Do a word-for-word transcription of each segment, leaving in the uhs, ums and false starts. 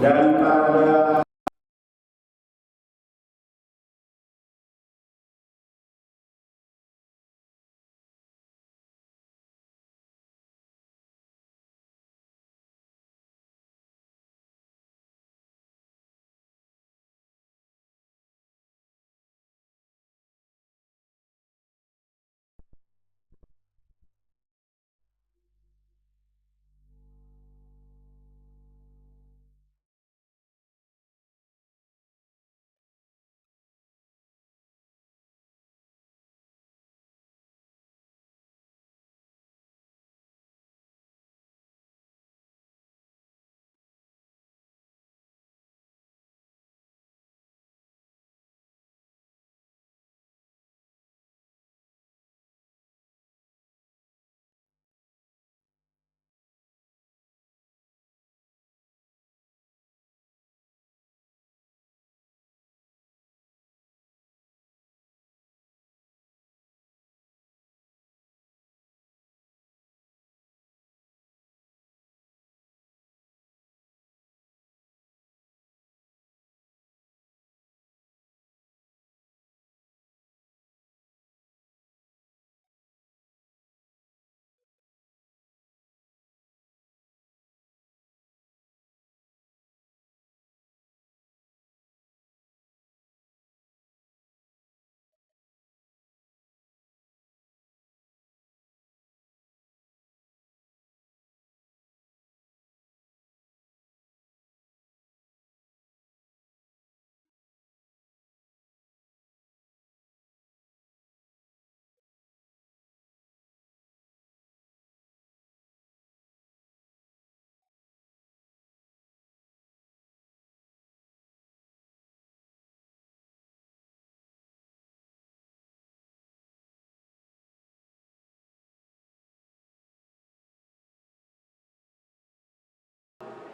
Dan pada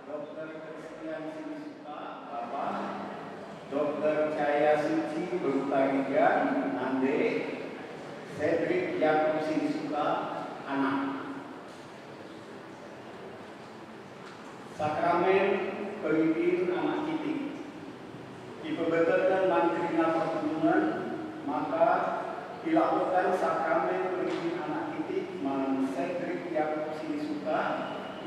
Dokter Christian Sinisuka, Bapa, Dokter Cahaya Suci, Beruta Regan, Nande, Cedric Yakub Sinisuka, Anak. Sakramen Peridin Anak Kitik. Ipebeteken man kerina perpulungen, maka ilakoken sakramen Peridin Anak Kitik man Cedric Yakub Sinisuka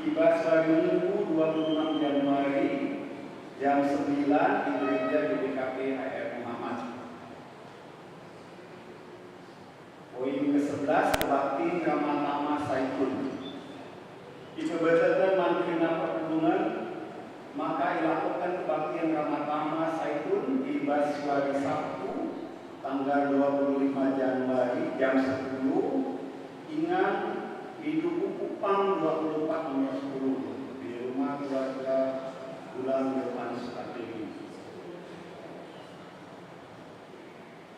i bas wari Minggu dua puluh enam Januari jam sembilan di Gereja G B K P H R Muhammad. Poin kesebelas, kebaktin Rama Tama Saikun. Ipebeteken man kerina perpulungen, maka ilakoken kebaktin Rama Tama Saikun i bas wari Sabtu, tanggal dua puluh lima Januari, jam sepuluh, ingan i Dukuh Kupang dua puluh empat nomor sepuluh, di rumah keluarga Bulan Yohanes Akili.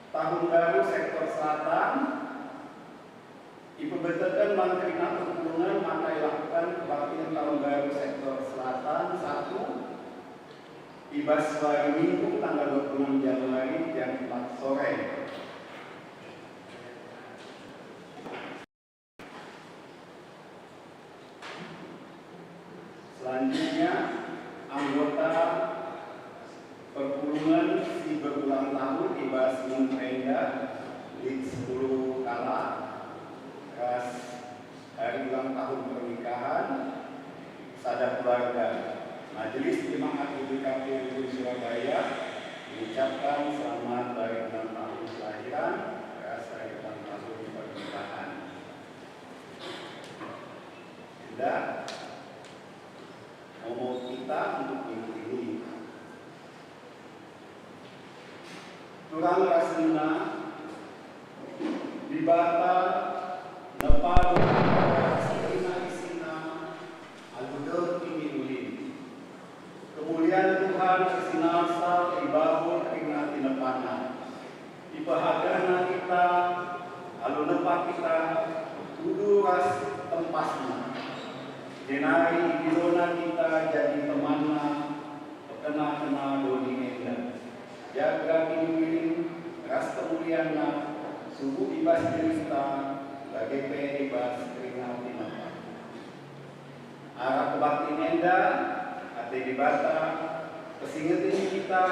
Tahun Baru Sektor Selatan, ipebeteken man kerina perpulungen maka ilakoken kebaktin Tahun Baru Sektor Selatan satu i bas wari Minggu tanggal dua puluh enam Januari jam empat sore. Selanjutnya, anggota perpulungen si berulang tahun i bas Mempenda, lit sepuluh kalak, ras hari ulang tahun pernikahan, sada keluarga. Majelis Jemaat G B K P Runggun Surabaya mengucapkan selamat hari ulang tahun kelahiran, ras hari ulang tahun pernikahan. Enda momo kita untuk minggu ini. Turang ras nina, Dibata nepa kerina isina alu dem tinggi ulin. Kemulian Tuhan ersinalsal i babo kerina tinepana. Ipehagana kita alu nepa kita tudu ras tempasna. Jenari idilona kita jadi temanna pekena-kena doni enda. Jaga kinulin ras kemulianna, subuk i bas dirinta, bage pe i bas kerina tinepana. Arah kebaktin enda, ate Dibata Persingeten kita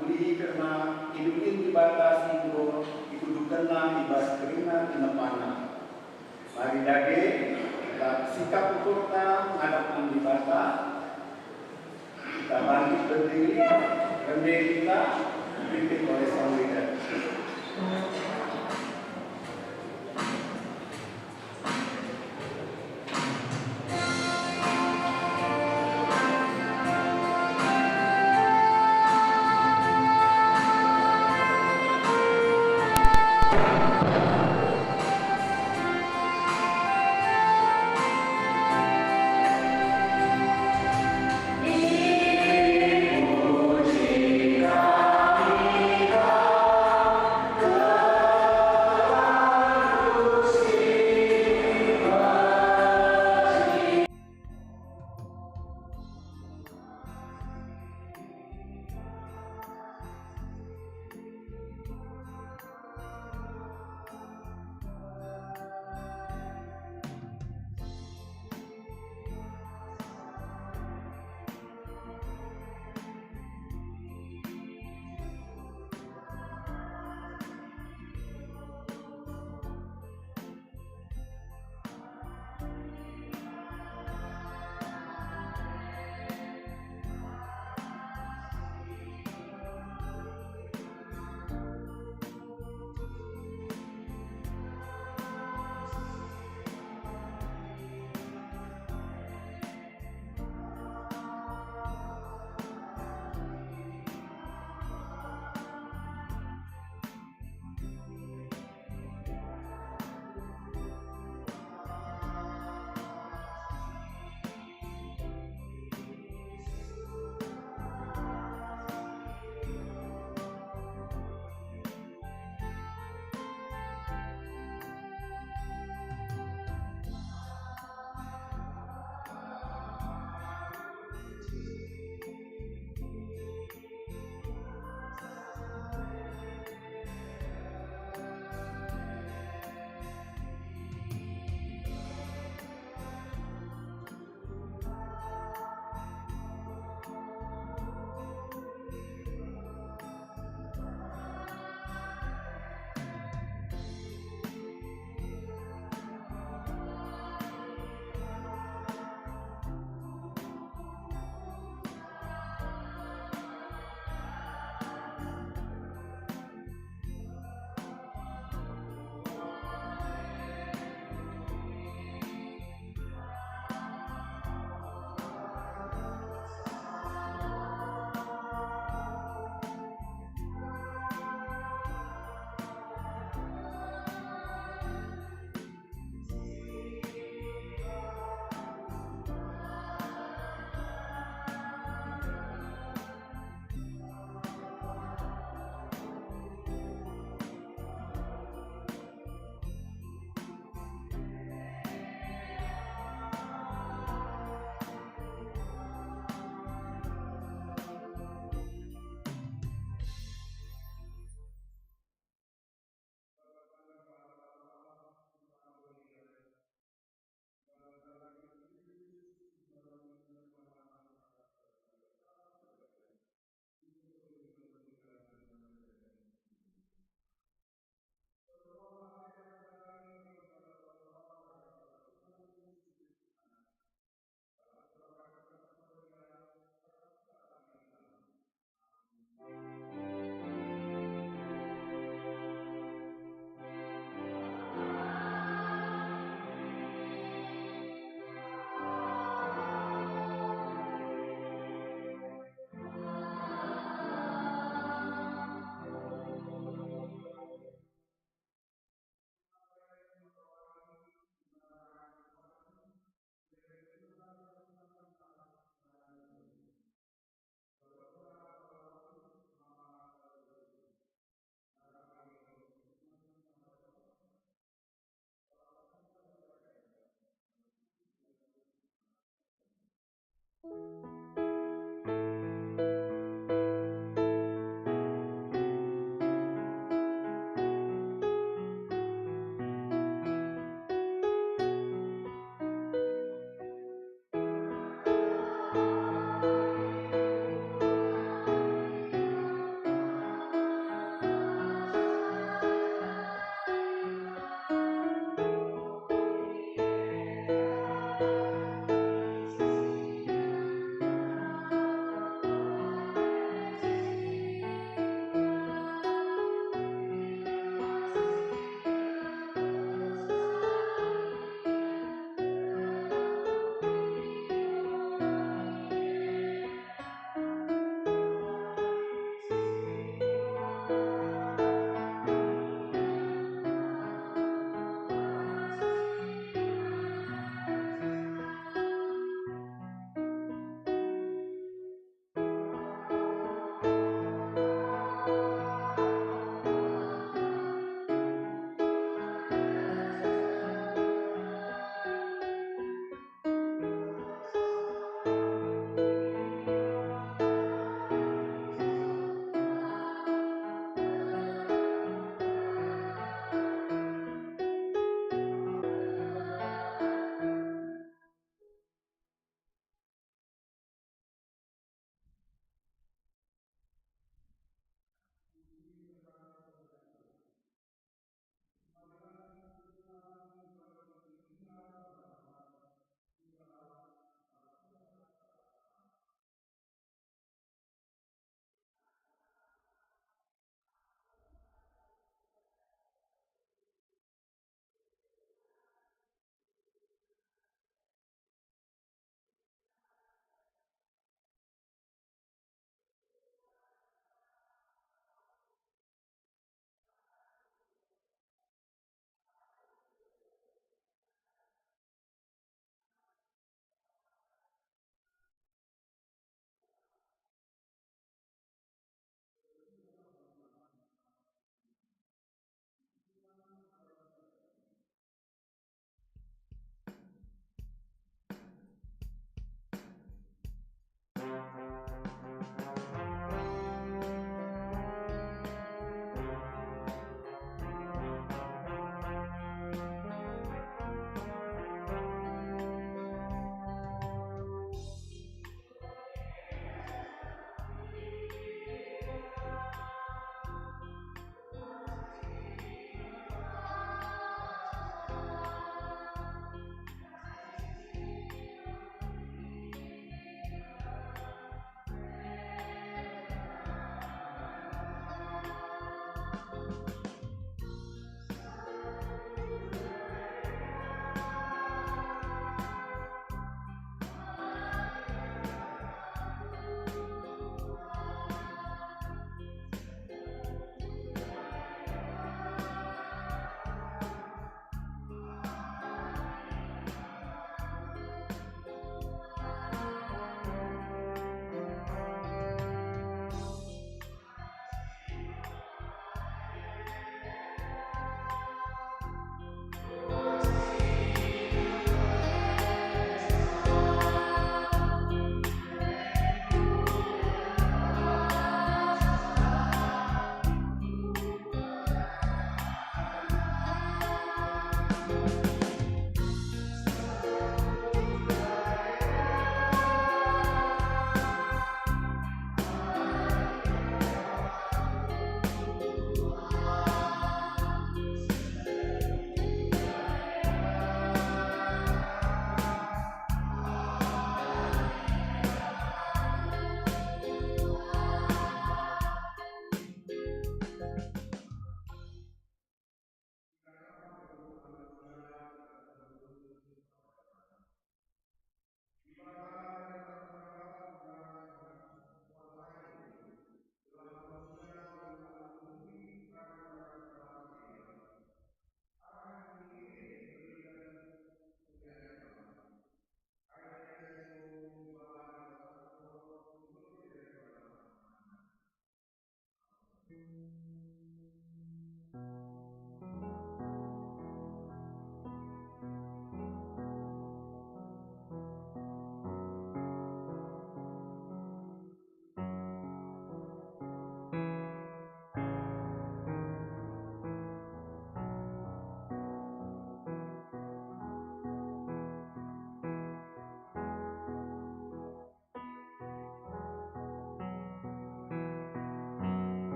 ulihi kerna kegeluhen Dibata si enggo ituduhkenNa i bas kerina kinepanNa. Mari dage kita sikap ukurta ngadap man Dibata, kita bangkit berdiri, rende kita dipimpin oleh sang leader.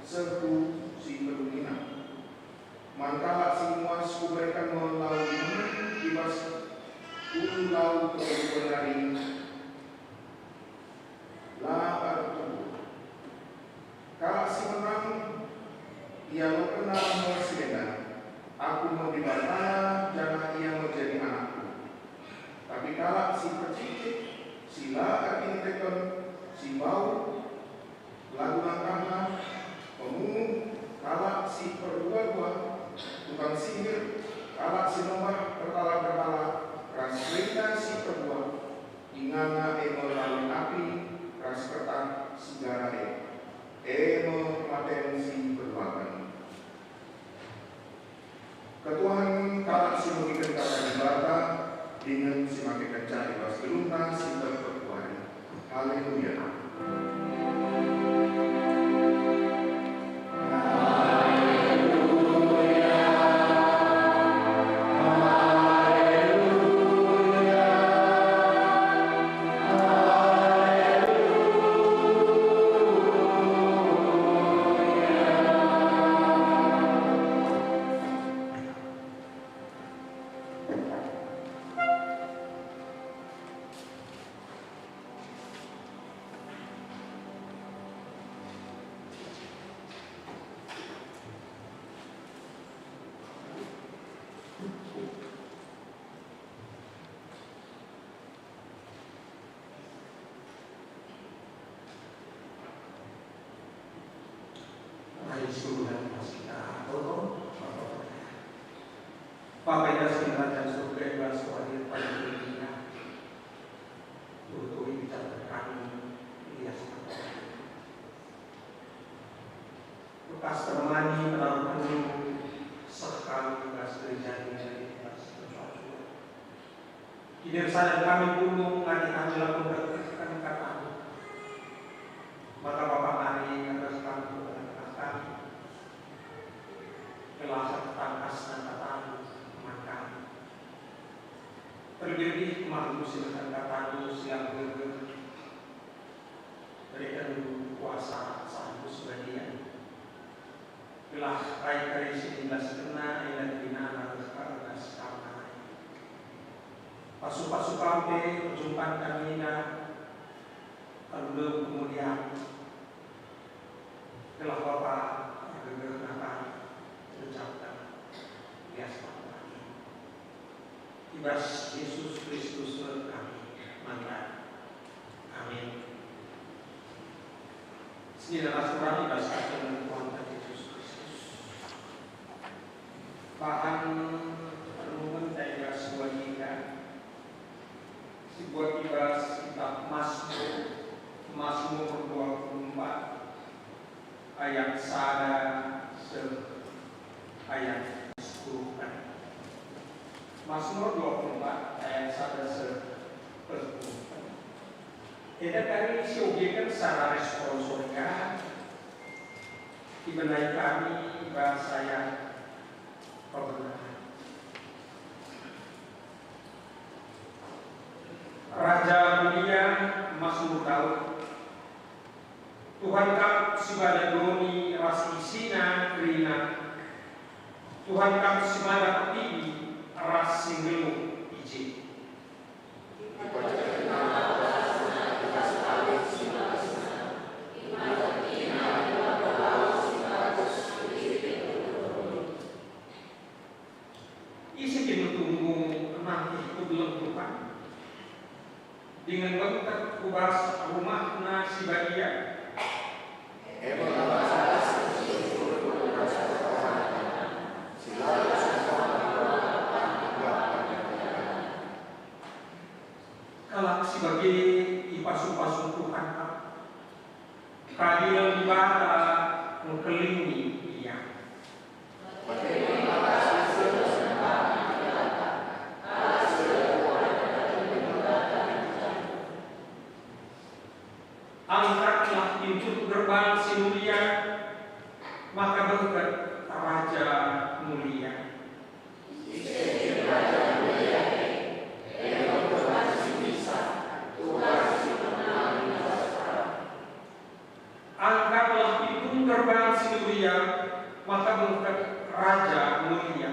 Sehku si pedunginan. Man kalak si muas kubereken me lau dinemen i bas ulu lau kegeluhen nari, la ertubuh. Kalak si menang ialokenna me si enda, "Aku me Dibata, janah ia me jadi anakku." Tapi kalak si pecikcik, si la erkiniteken, si mbau, lagu langkahna, pemunuh, kalak si perbuah-buah, tukang sihir, kalak si nembah berhala-berhala, ras kerina si perbuah, inganna e me lawin api ras kertah si gara e, e me kematen si peduaken. Ketuahen kalak si megiken kata Dibata dingen si makekenca i bas geluhna si terpekuari. Haleluya. Mari sudah masih tahu. Bapa enda si Kerajaan Surga i bas wari paling tinggi, turi-turi bicara kami, lias kami. Bekas termani terlalu penuh sekali bas gereja ini, bas tempat. Kinikersaken kami pulung ate kami labo ngerkitken katamu. Maka Bapa mari ngerkitken katamu. Gelah tangkas katamu man kami. Terlebih-lebih kemahlum si ngerkitken katamu si la gegeh. Berikan kuasa saat sebagian. Gelah kai-kai si nibelaskenna enda kerina arah argas kami. Pasu-pasu kam pe perjumpaan kami enda, alu kemulian. Gelah Bapa, gegehna kami, ucapken, lias kami. I bas Jesus Kristus kami man bandu. Amin. Senina ras turang i bas asum Tuhanta Jesus Kristus. Bahan renungenta i bas wari enda sibuat i bas Kitap Masmur, Masmur dua puluh empat, ayat sada seh ayat sepuluh. Masmur dua puluh empat ayat sada seh sepuluh. Enda kari siogeken secara responsorial, ibenai kami bas ayat pembenahan. Raja mulia, Masmur Daud. Tuhan kap si bana doni ras isina kerina. Tuhan kap si mada pertiwi ras Tuhan, dingen bengket ku bas rumahNa si badia. Kalak si bage ipasu-pasu Tuhan kap. Keadilen Dibata ngkelingi ia. Angkatlah pintu gerbang si mulia, maka bengket Raja mulia. Angkatlah pintu gerbang si mulia, maka bengket Raja mulia.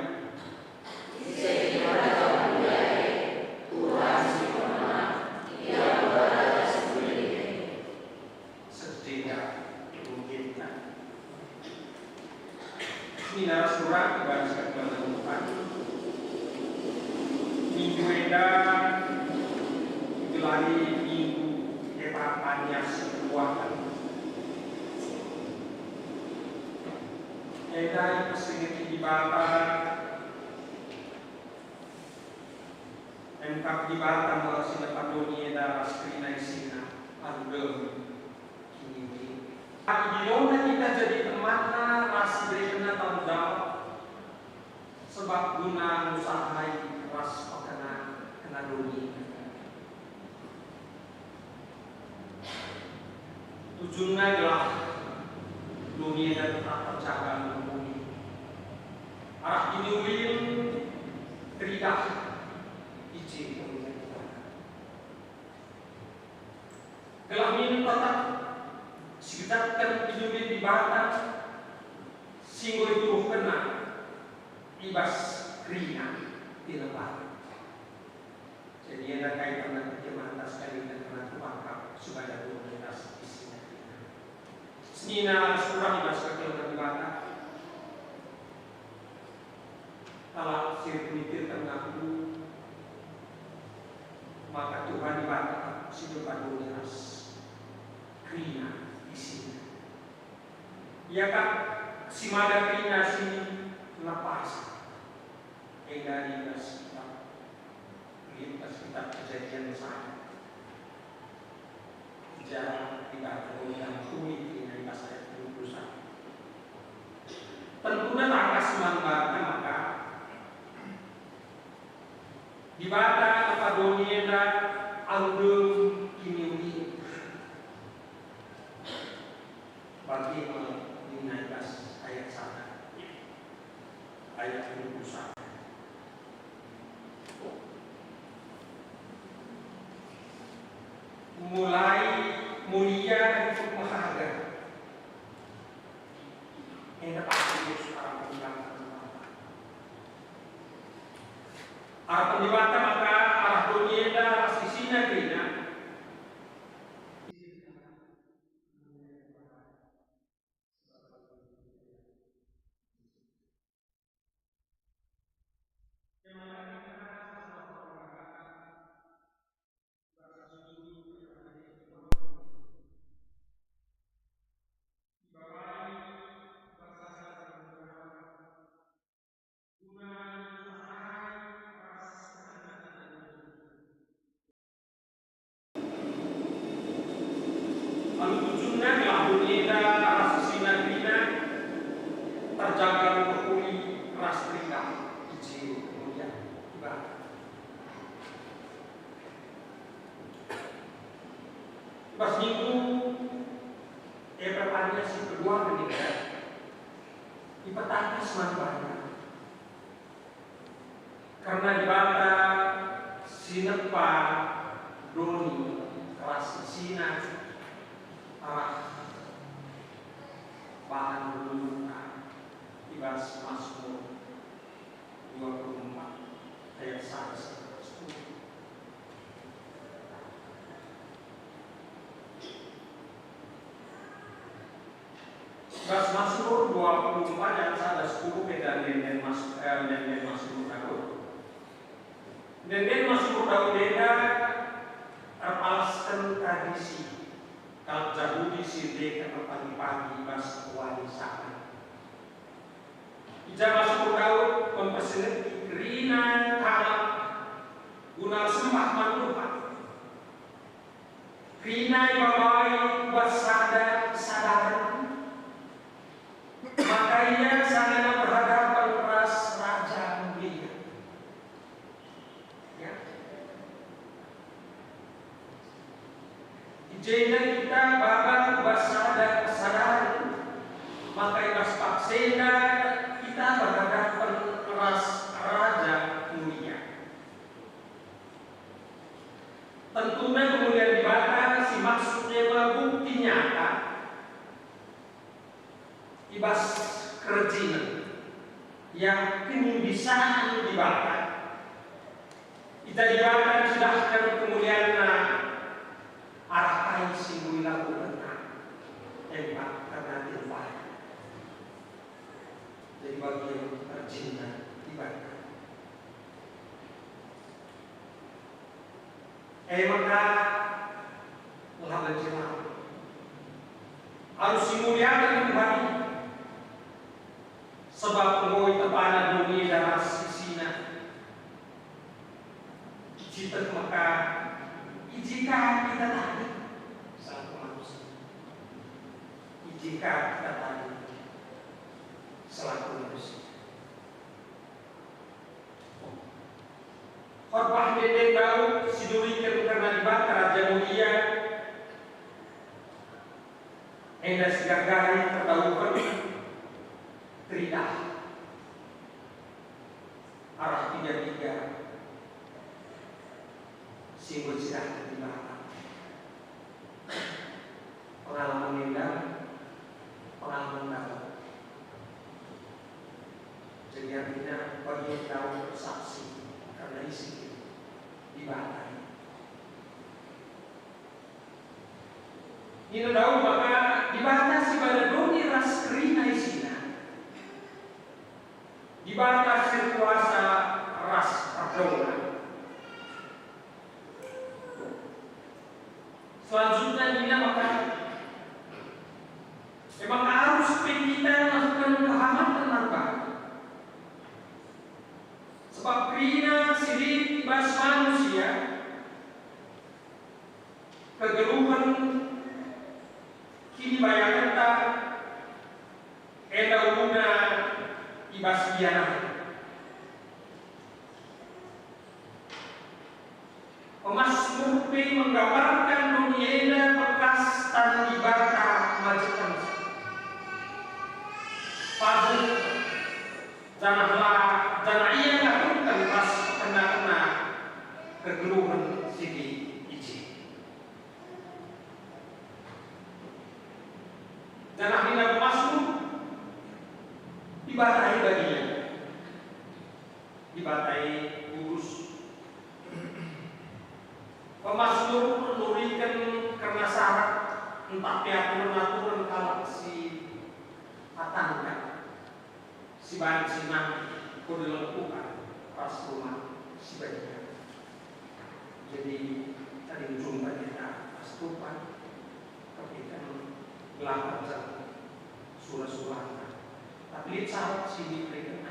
Sedenda mungkin. Senina ras turang i bas kekelengen Tuhan. Minggu enda igelah Minggu Epapanias si Keluahen. Enda ipesingeti Dibata, emkap Dibata me si nepa doni enda ras kerina isina, alu dem. Idilona kita jadi temanNa ras iberekenNa tanggung jawab, sebab guna ngusahi ras pekena kena doni. Tujunna gelah doni enda tetap terjaga mehuli. Arah kiniulin teridah i je kemulian Tuhan. Gelah min tetap sigedatken kiniulin Dibata si enggo ituruhkenNa i bas kerina i lembahen. Jadi enda kai pernah terjemah atas kalimat pernah terpangkap si bada doni ras isina kerina. Senina ras turang i bas kekelengen Dibata. Kalak si erpemikiken aku, maka Tuhan Dibata si nepa doni ras kerina isina. Ia kap si mada kerina si nepa. Enda i bas kitab, i bas kitab Kejadian Messiah. I ja Dibata ngundang kami kerina i bas ayat dua puluh satu. Tentuna tangkas man banta maka Dibata nepa doni enda alu dem kiniulin. Bage me nina i bas ayat sada, ayat dua puluh satu. Mulai mulia dan cukup mehaga. Enda pasti Yesus arah penjelasan. Arah penjelasan maka arah doni enda ras isina kerina. Alu tujunna gelah doni enda ras isina kerina terjaga mehuli ras teridah i je kemulian Dibata. Bas minggu Epapanias si kedua enda ipetangkas man bana. Kerna Dibata si nepa doni ras isina arah bahan renungenta i bas Masmur dua puluh empat ayat sada sampai sepuluh. Bas Masmur dua puluh empat ayat sada sepuluh, kita enden Mas-, eh, enden Masmur Daud. Ende-enden Masmur Daud enda erpalasken tradisi kalak Jahudi si ndeken erpagi-pagi i bas wari Sabat. I ja Masmur Daud mempersingeti kerina kalak guna ersembah man Tuhan. Kerina ibabai ku bas sada kesadaran, maka ia sangana berhadapan ras Raja Mulia. Ya. I jenda kita baba ku bas sada kesadaran, maka i bas paksa enda kita berhadapan ras Raja Mulia. Tentuna kemulian Dibata si maksud e me bukti nyata i bas kerjinen, ya, kinibisan Dibata. I ja Dibata cidahken kemulianNa arah kai si enggo ilakokenNa, empak kerna dilpai. Jadi bagian kerjinna Dibata. E maka, laban jelma arus imuliaken Tuhan, sebab enggo itepana doni enda ras isina. Iciteh maka i je ka kita tading selaku manusia. I je ka kita tading selaku manusia. Khotbah ende-enden Daud si duriken kerna Dibata Raja Mulia, enda si gagari terdauhen teridah arah piga-piga si enggo icidahken Dibata. Pengalaman enda, pengalaman Daud. Jadi artina bagi Daud bersaksi kerna isi Dibata. Nina Daud maka Dibata si bana doni ras kerina isina. Dibata si erkuasa ras erdona. Selanjutnya nina maka, emang arus pe kita lakukan kehamaten man bana. Sebab kerina si lit i bas manusia, kegeluhen, kinibayakenta, enda uluna i bas ia nari. Pemasmur pe menggambarkan doni enda bekas tan Dibata majekenca. Pagum janah la, janah ia ngataken ras pekena-kena kegeluhen si lit i je. Janah nina pemasmur, Dibata e badia, Dibata e lurus. Pemasmur nuriken kerna syarat ntah pe aturen-aturen kalak si atangka. Si banci nangkih kode lengkukan ras rumah si badia. Jadi, tading jumpa kita ras Tuhan, tapi kan la kerja sura-surana. Tapi lit syarat si dibereken.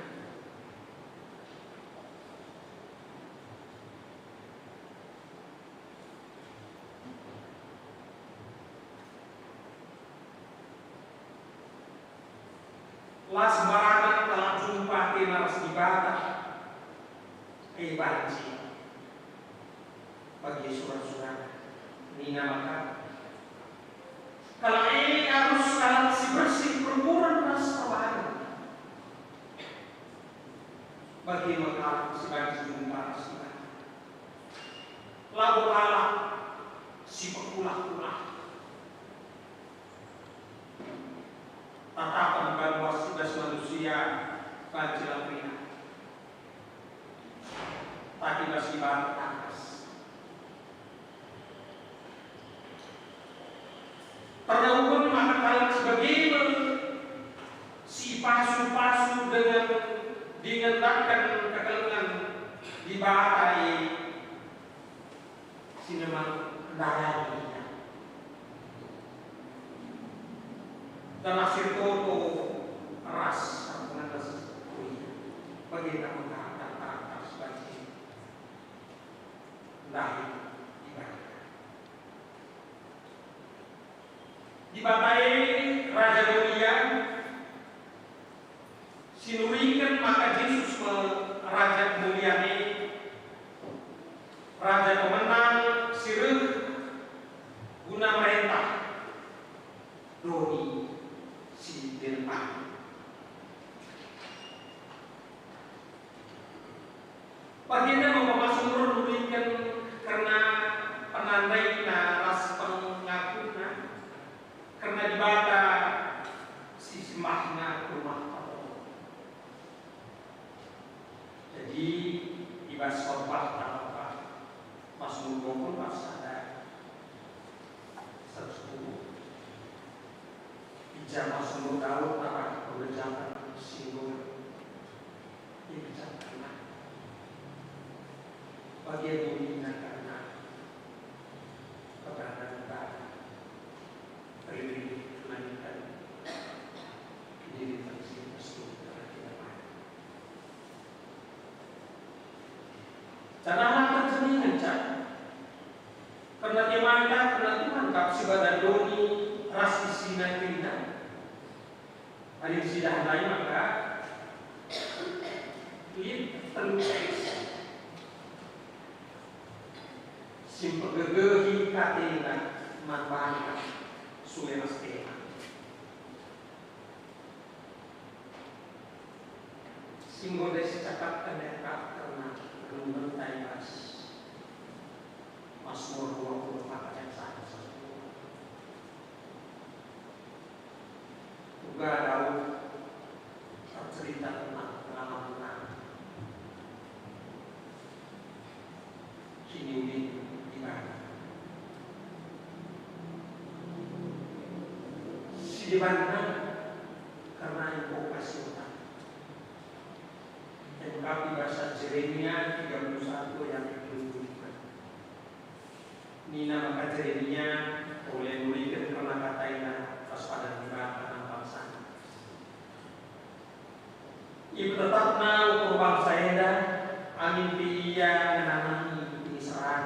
La sembarangen kalak jumpa atena ras Dibata, e banci bage sura-surana. Nina maka, kalak e arus kalak si bersih perburen ras perbahan. Bage me kalak si banci jumpa ras Dibata. Labo kalak si pekulah-kulah. Tatapen banua si das manusia banci la kerina. Tapi bas Dibata tangkas. Pernah maka kalak si bage me si pasu-pasu dengan, dengan datang kekelengen di Dibata e si memang ndalangi ia. Janah si ertoto ras erpengenes ku ia. Bagenda me karakter-karakter si banci ndahi Dibata. Dibata e Raja mulia, si nuriken maka Jesus me Raja kemulian e, Raja pemenang si reh guna merentah doni si depan. Bagenda me pemazmur nuriken kerna penandaina ras pengakunna kerna Dibata si sembahna ku rumah Allah. Jadi, i bas khotbah Bapa, Mazmur dua puluh empat sada, seratus sepuluh. I ja Mazmur Daud arah pengerjakan si enggo ikerjakenna. Bage dungina kerna peranan Dibata, rilih langiken, diri si pestu kerna kita. Janah la terjadi ngenca. Kerna temanta, kerna Tuhan kap si bada doni ras isina kerina. Adi sidah ndai maka lit telu teks si mpegegehi katena man banta sue ras tema. Si enggo ndai sicakapken e kap kerna renungenta i bas Mazmur dua puluh empat ayat satu. Uga Daud ercerita tentang pengalamanna kiniulin Dibata. Si debanna kerna enggo pasti utang. Emkap i bas Jeremia tiga puluh satu ayat dua puluh lima. Nina maka Jeremia, "Ula nuriken kerna kata enda ras padan Dibata man bangsana." Ipetetapna ukur bangsa enda, amin pe ia ngenanami kiniseran.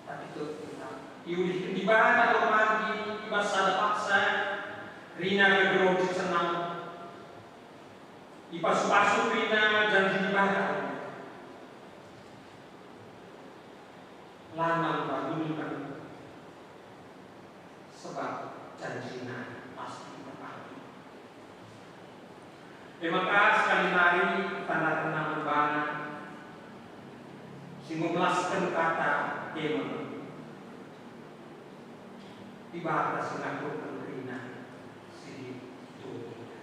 Tapi tetap iulihken Dibata me pagi i bas sada paksa, kerina gegerongen si senang. Ipasu-pasu kerina janji Dibata. La man ragulken, sebab janjina pasti tepati. E maka sekali nari tandakenna man bana si enggo melasken kata e me Dibata si ngaturken kerina si ditungina.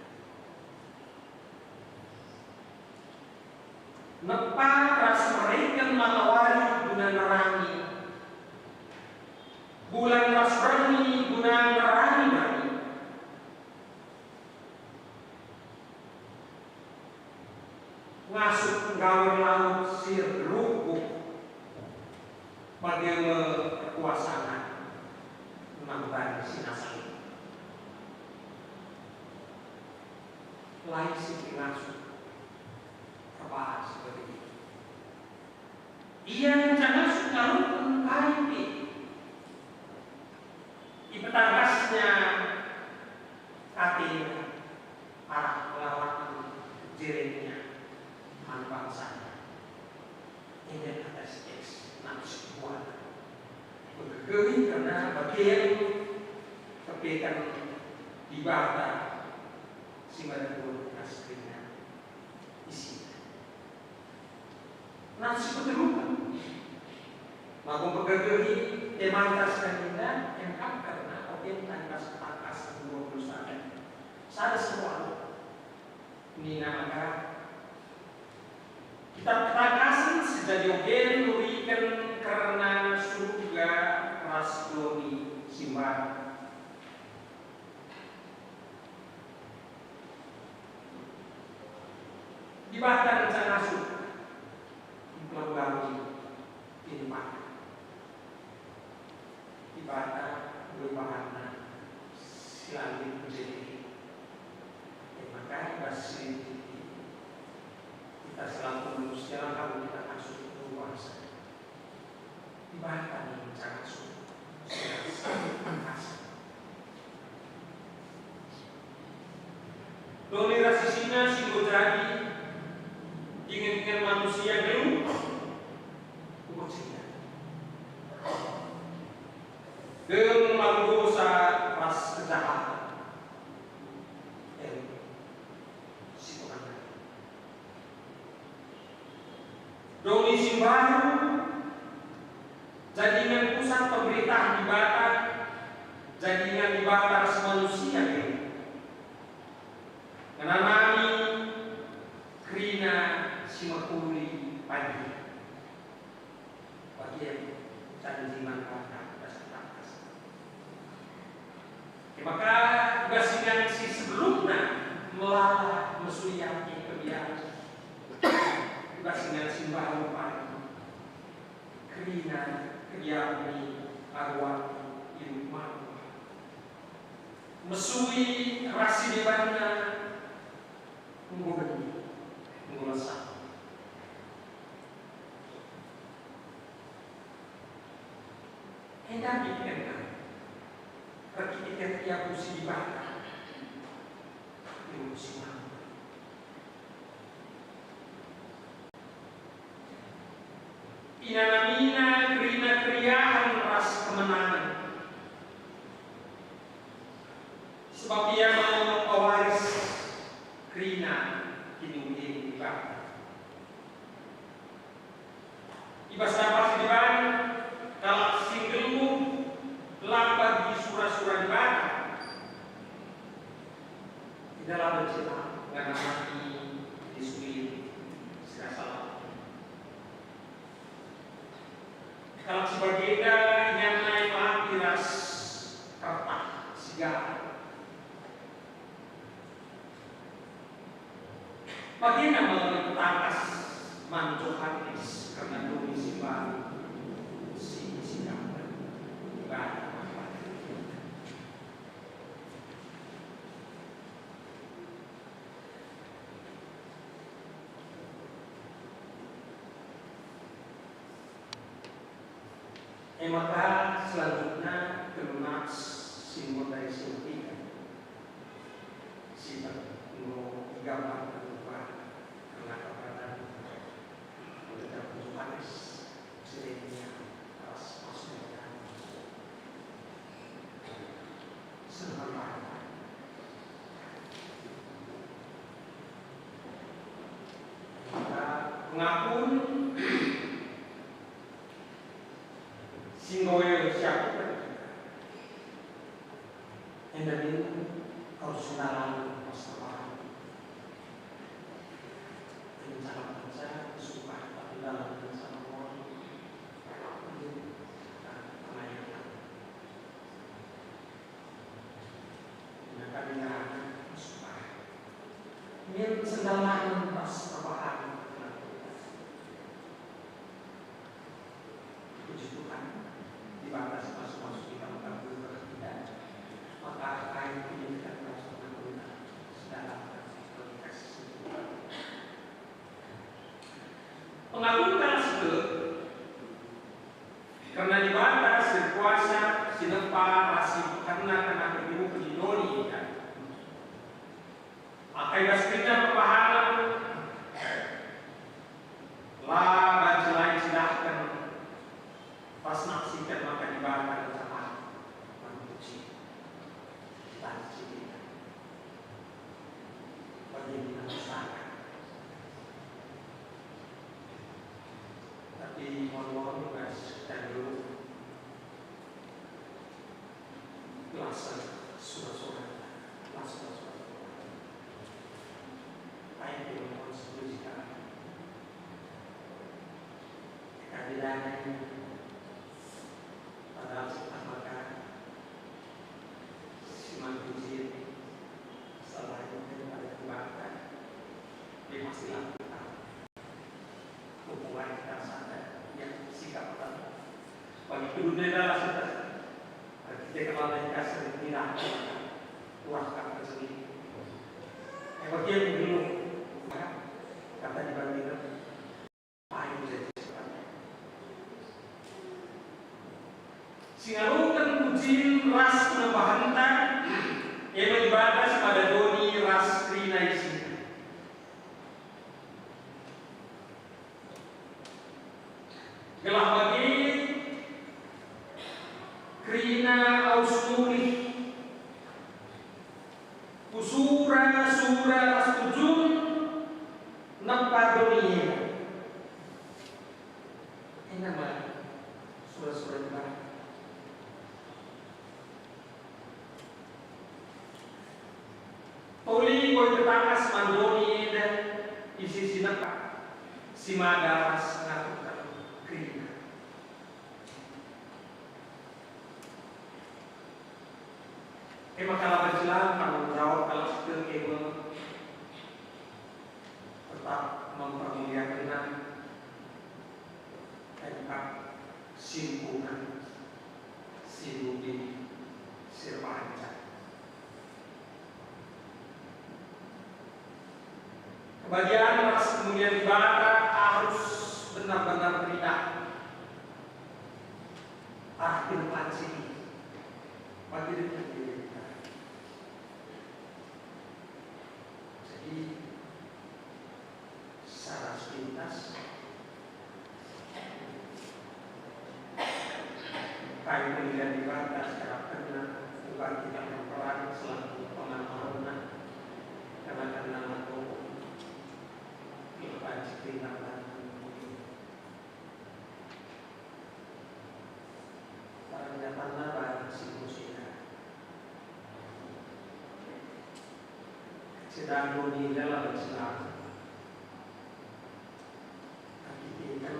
Nepa ras mereken matawari guna nerangi, bulan ras berngi guna nerangi berngi. Ngasup nggawe laut si rungkung, bage me kekuasana nandangi si nasa lit. Lai si ngasup erbahan si bage. Ia ngenca ngasup ngaloken kai pe. Ipetarasnya katena arah pengalaman Jeremia man bangsana. Enda kata si teks nang si buana. Megegehi kerna bagian kepeken Dibata si mada buat ras kerina isina. Nah, si peteluken, maka mpegegehi temanta sekali enda, emkap kerna ogen tangkas-tangkas dua puluh sada. Sada sebuah nina maka, Kitab Ketangkasen si jadi ogen nuriken kerna Surga ras doni si mbaru. Dibata ngenca ngasup Dibata, perubahanna si la lit jadi. E maka i bas si lit kita selaku manusia la kita masuk berubah. Dibata nina ngasup si rasa. Doni ras isina si enggo jadi, dingen-dingen manusia nggeluh, enggo cina. Dem alu dosa ras kejahatan. Em, si Tuhan. Doni si mbaru, jadingan pusat pemerintahan Dibata, jadingan Dibata ras manusia nge. Ngenanami kerina si mehuli pagi. Bagian janji man banta das tangkas. E maka, i bas ingan si sebelumna melala mesui ate kebiar. I bas ingan si mbaru pagi. Kerina kebiar mi aru ate i rumah. Mesui ras si debanna enggo beni, enggo lesah. Enda kin kerna erkiteken ia puji Dibata? Iurusi mami. Inanamina kerina keriahen ras kemenangen. Sebab ia me pewaris kerina kiniulin Dibata. I bas dampar si deban, kalak si nggeluh la bagi sura-sura Dibata. Enda la becik ngenanami disuin si rasa lalap. Kalak si bagenda inganna ipaki ras kertah si galak. Bagenda me tangkas man Johanes kerna doni si mbaru si isikapken Dibata man banta. E maka selanjutna telu nats si enggo ndai si mehuli. Si enggo igambarken Tuhan kerna keberataan Johanes, Yeremia, ras Mas Meriam. Sebenarnya, pengakun si enggo siapken kita. Enda min kal sendalan persembahan. Rencana kerja, sumpah, tapi dalam rencana Tuhan, ini, nah, pengayaan. Nah, kami ngerana sumpah. Min sendalan pas perbahan. Puji Tuhan, Dibata si masu-masu kita mengkabulkan kita, maka akan kita masuk ke dalam komunikasi. Pengakun kalak si tek, kerna Dibata si erkuasa, si nempa, ras si kerna-kerna kegeluhen doni kita. Maka i bas kerina perbahanen, la banci la icidahken pas naksiken maka Dibata ngercah man puji. Banci kita. Bagi kita masyarakat. Tapi mohon-mohon, Mas, dan dulu. Lasa sura-sura, lasa sura-sura. Ayo, kita mohon sepuluh juta. Kami danai, padahal setelah maka, si mantuji, selain daripada keluarga, dia masih lakukan. Hubungan kita sana, ya, sikap kita. Bagi kedua dalam kita. Kepala dikasih tidak. Wah, kata sendiri. Eh, bagian dulu. Kata dibandingkan. Ayo, jadi. Si ngaloken pujin ras penembahenta, e me Dibata si mada doni ras kerina isina. Gelah bage kerina aus mulih ku sura-sura ras tujun nepa doni enda. Enda me sura-sura Dibata. Toli enggo ipetakas man doni enda isi si nepa, si mada ras ngatuken kerina. E maka la bercela tanggung jawab kalak si tek e me tetap mempermuliakenna, empak si mpuhan, si nudin, si erbahanca. Kebahagiaan ras kemulian Dibata arus benar-benar teridah arah kin pancing. Bagi diri kita. Jadi, secara sepintas, kai kemulian Dibata secara kena uga kita berperan selaku pengamalanna, karena kena matoku, kita cipta dan Pada nyatana banci kuceda. Kecedan doni enda la banci labo. Erkiteken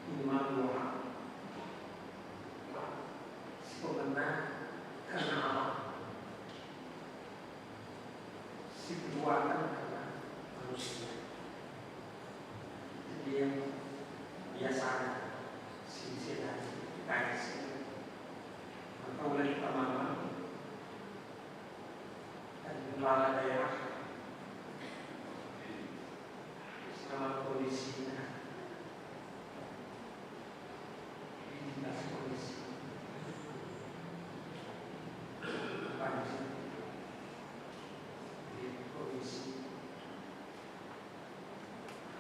minimal dua hal. Si pemena kerna Allah. Si kedua kan kerna manusia. Jadi yang biasa si sedang kai si maka mulai pertama dan lala daerah selama kondisinya di dinas kondisi banjir di kondisi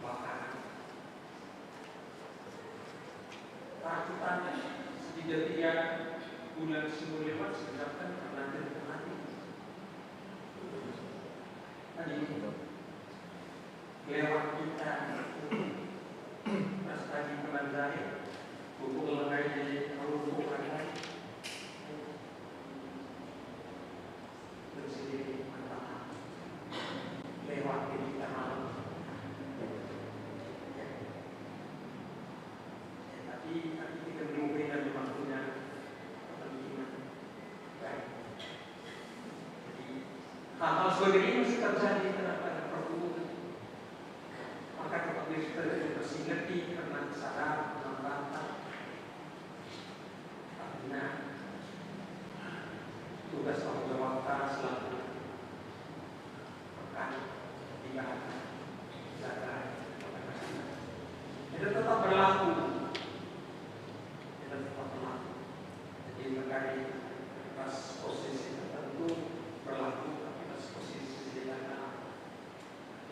kebakaran. Rajutan sepiga-piga bulan si enggo lewat, siucapken pernah terjadi. Tadi lewat kita pas tadi kemanjai, buku mengenai jadi tahu buku mengenai. Bersih mata. Lewat kita malam. Ya. Ya, tapi, tapi kita belum pernah memang punya kepentingan. Baik. Jadi, hal-hal seperti ini masih terjadi terhadap pergumulan. Maka tetap dipersingeti karena kesadaran, karena bantah. Artinya, tugas tanggung jawabta selaku rekan di dalam jaga pergerakan. Itu tetap berlaku. Itu tetap berlaku. Jadi, terkait atas posisi tertentu berlaku, tapi atas posisi tidak berlaku.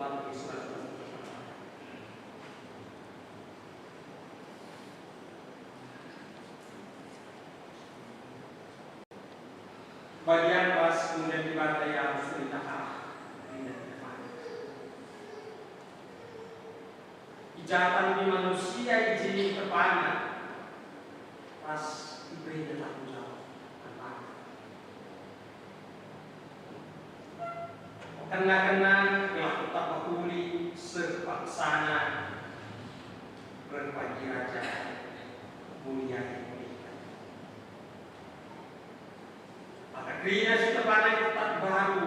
Lalu surat. Bagian ras kemulian Dibata ia arus teridah arah kerina. Ijatan di manusia i je tepana ras iberena tanggung jawab. Kena-kena gelah tetap mehuli seh paksana reh pagi raja mulia. Maka kerina si tepana tetap baru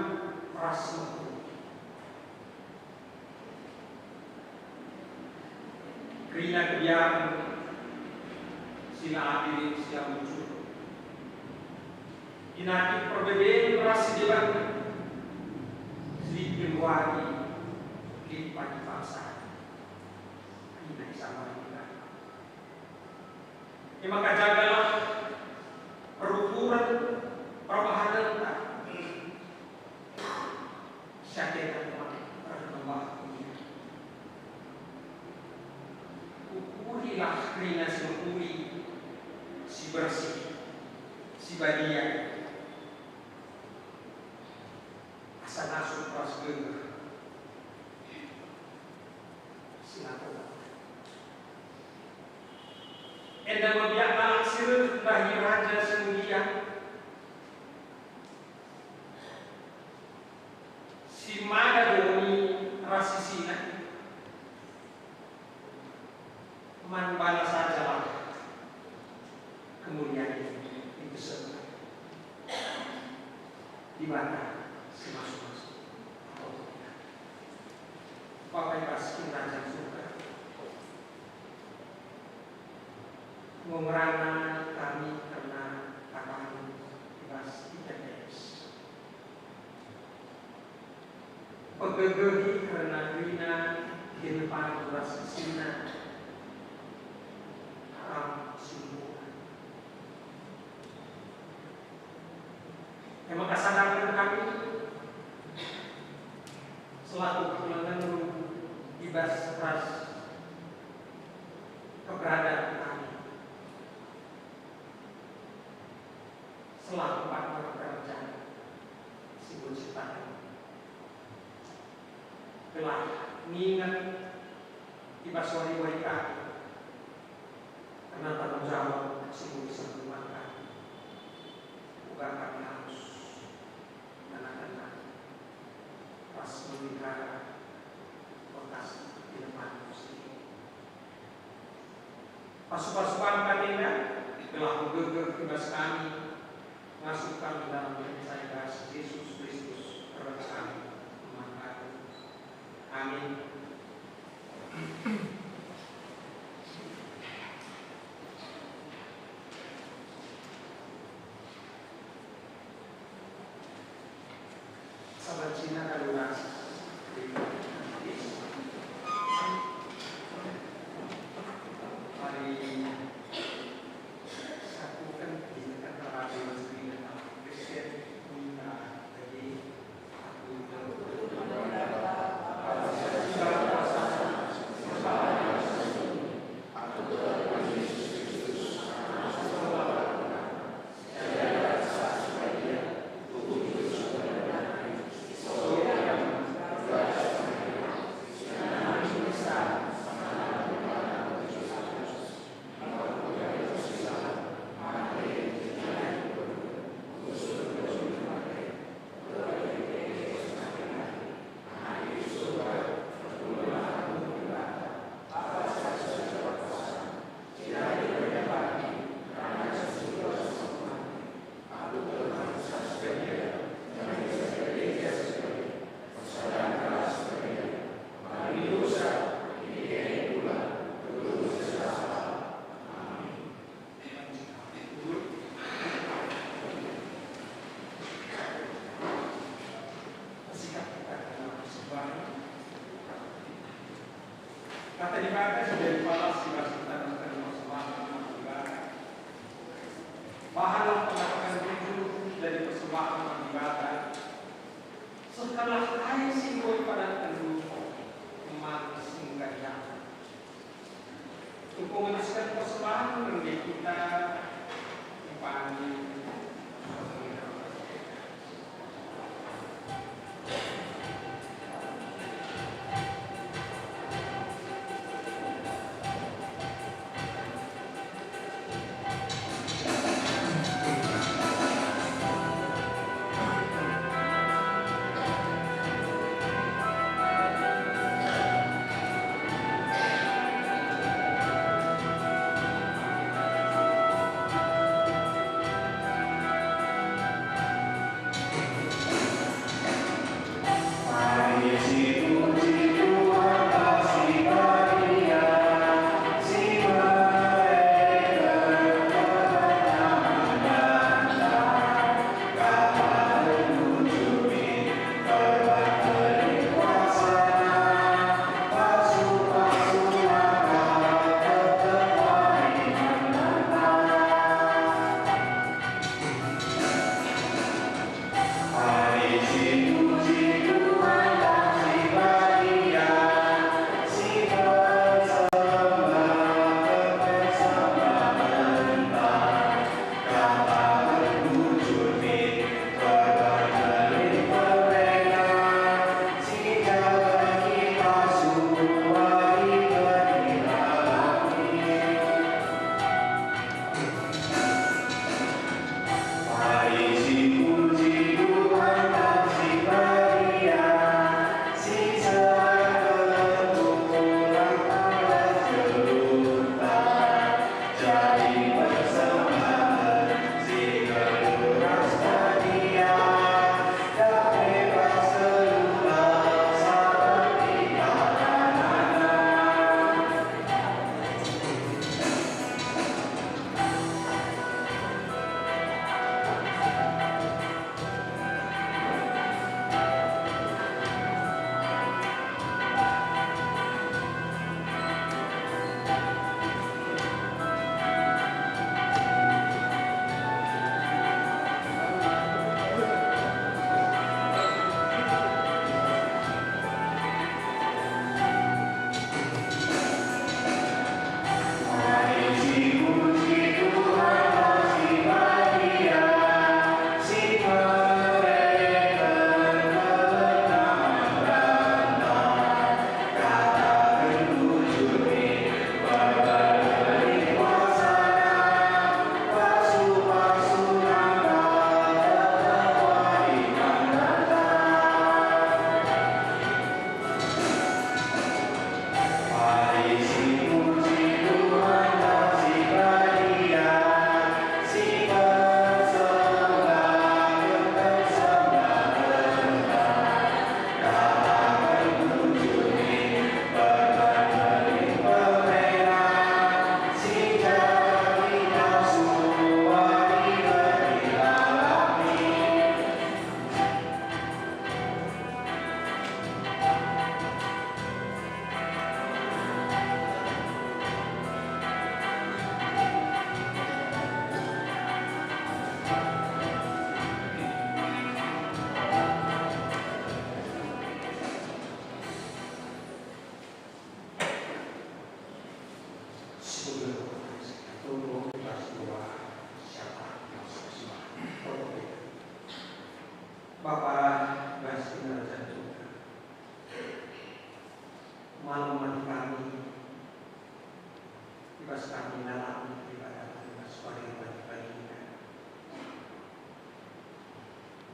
ras mehuli. Kerina kebiaren si la adil, si la bujur, Inakit perbeben ras si deban, si genduari lit pagi paksa. Ina isambah kita. E maka jagalah perukuren perbahanenta. Siateken man reh nembah ia. Ukurilah kerina si mehuli, si bersih, si badia, asa ngasup ras gegeh si la kuat. Enda me biak kalak si reh ndahi Raja si Mulia. Si mada doni ras isina, man bana sajalah kemulian i pesena. Dibata si masu-masu. Bapa i bas Kinirajan Surga, enggo ngerana kami kerna kataNdu i bas P K K S. Pegegehi kerna kerina, genduari ras isina, Kam si mehuli. E maka sadarken kami selaku kekelengenNdu i bas ras keberadaan kami selaku partner kerja si enggo iciptaken. Gelah nginget i bas wari-wari kami kerna tanggung jawab si enggo isembahken kami, uga kami arus ngena-ngena ras melihara bekas tinepan si. Pasu-pasu Kam enda, gelah megegeh i bas kami, ngasup kami dalam percaya ras Jesus Kristus, Tuhan kami. Amin. Saban cina kalu ras. Mari sakuken, kita terlalu Kristen, kita jadi Kata Dibata si jadi palas si bas kita nehken persembahen man Dibata. Bahanlah pengataken bujur jadi persembahen man Dibata. Sehkenlah kai si enggo ipadatkenndu man si enggo iakap. Enggo ngedisken persembahen rende kita ipani. Bapa bas Kinirajan Surga, malem man kami, i bas kami ndalani ibadah i bas wari pagi-pagi.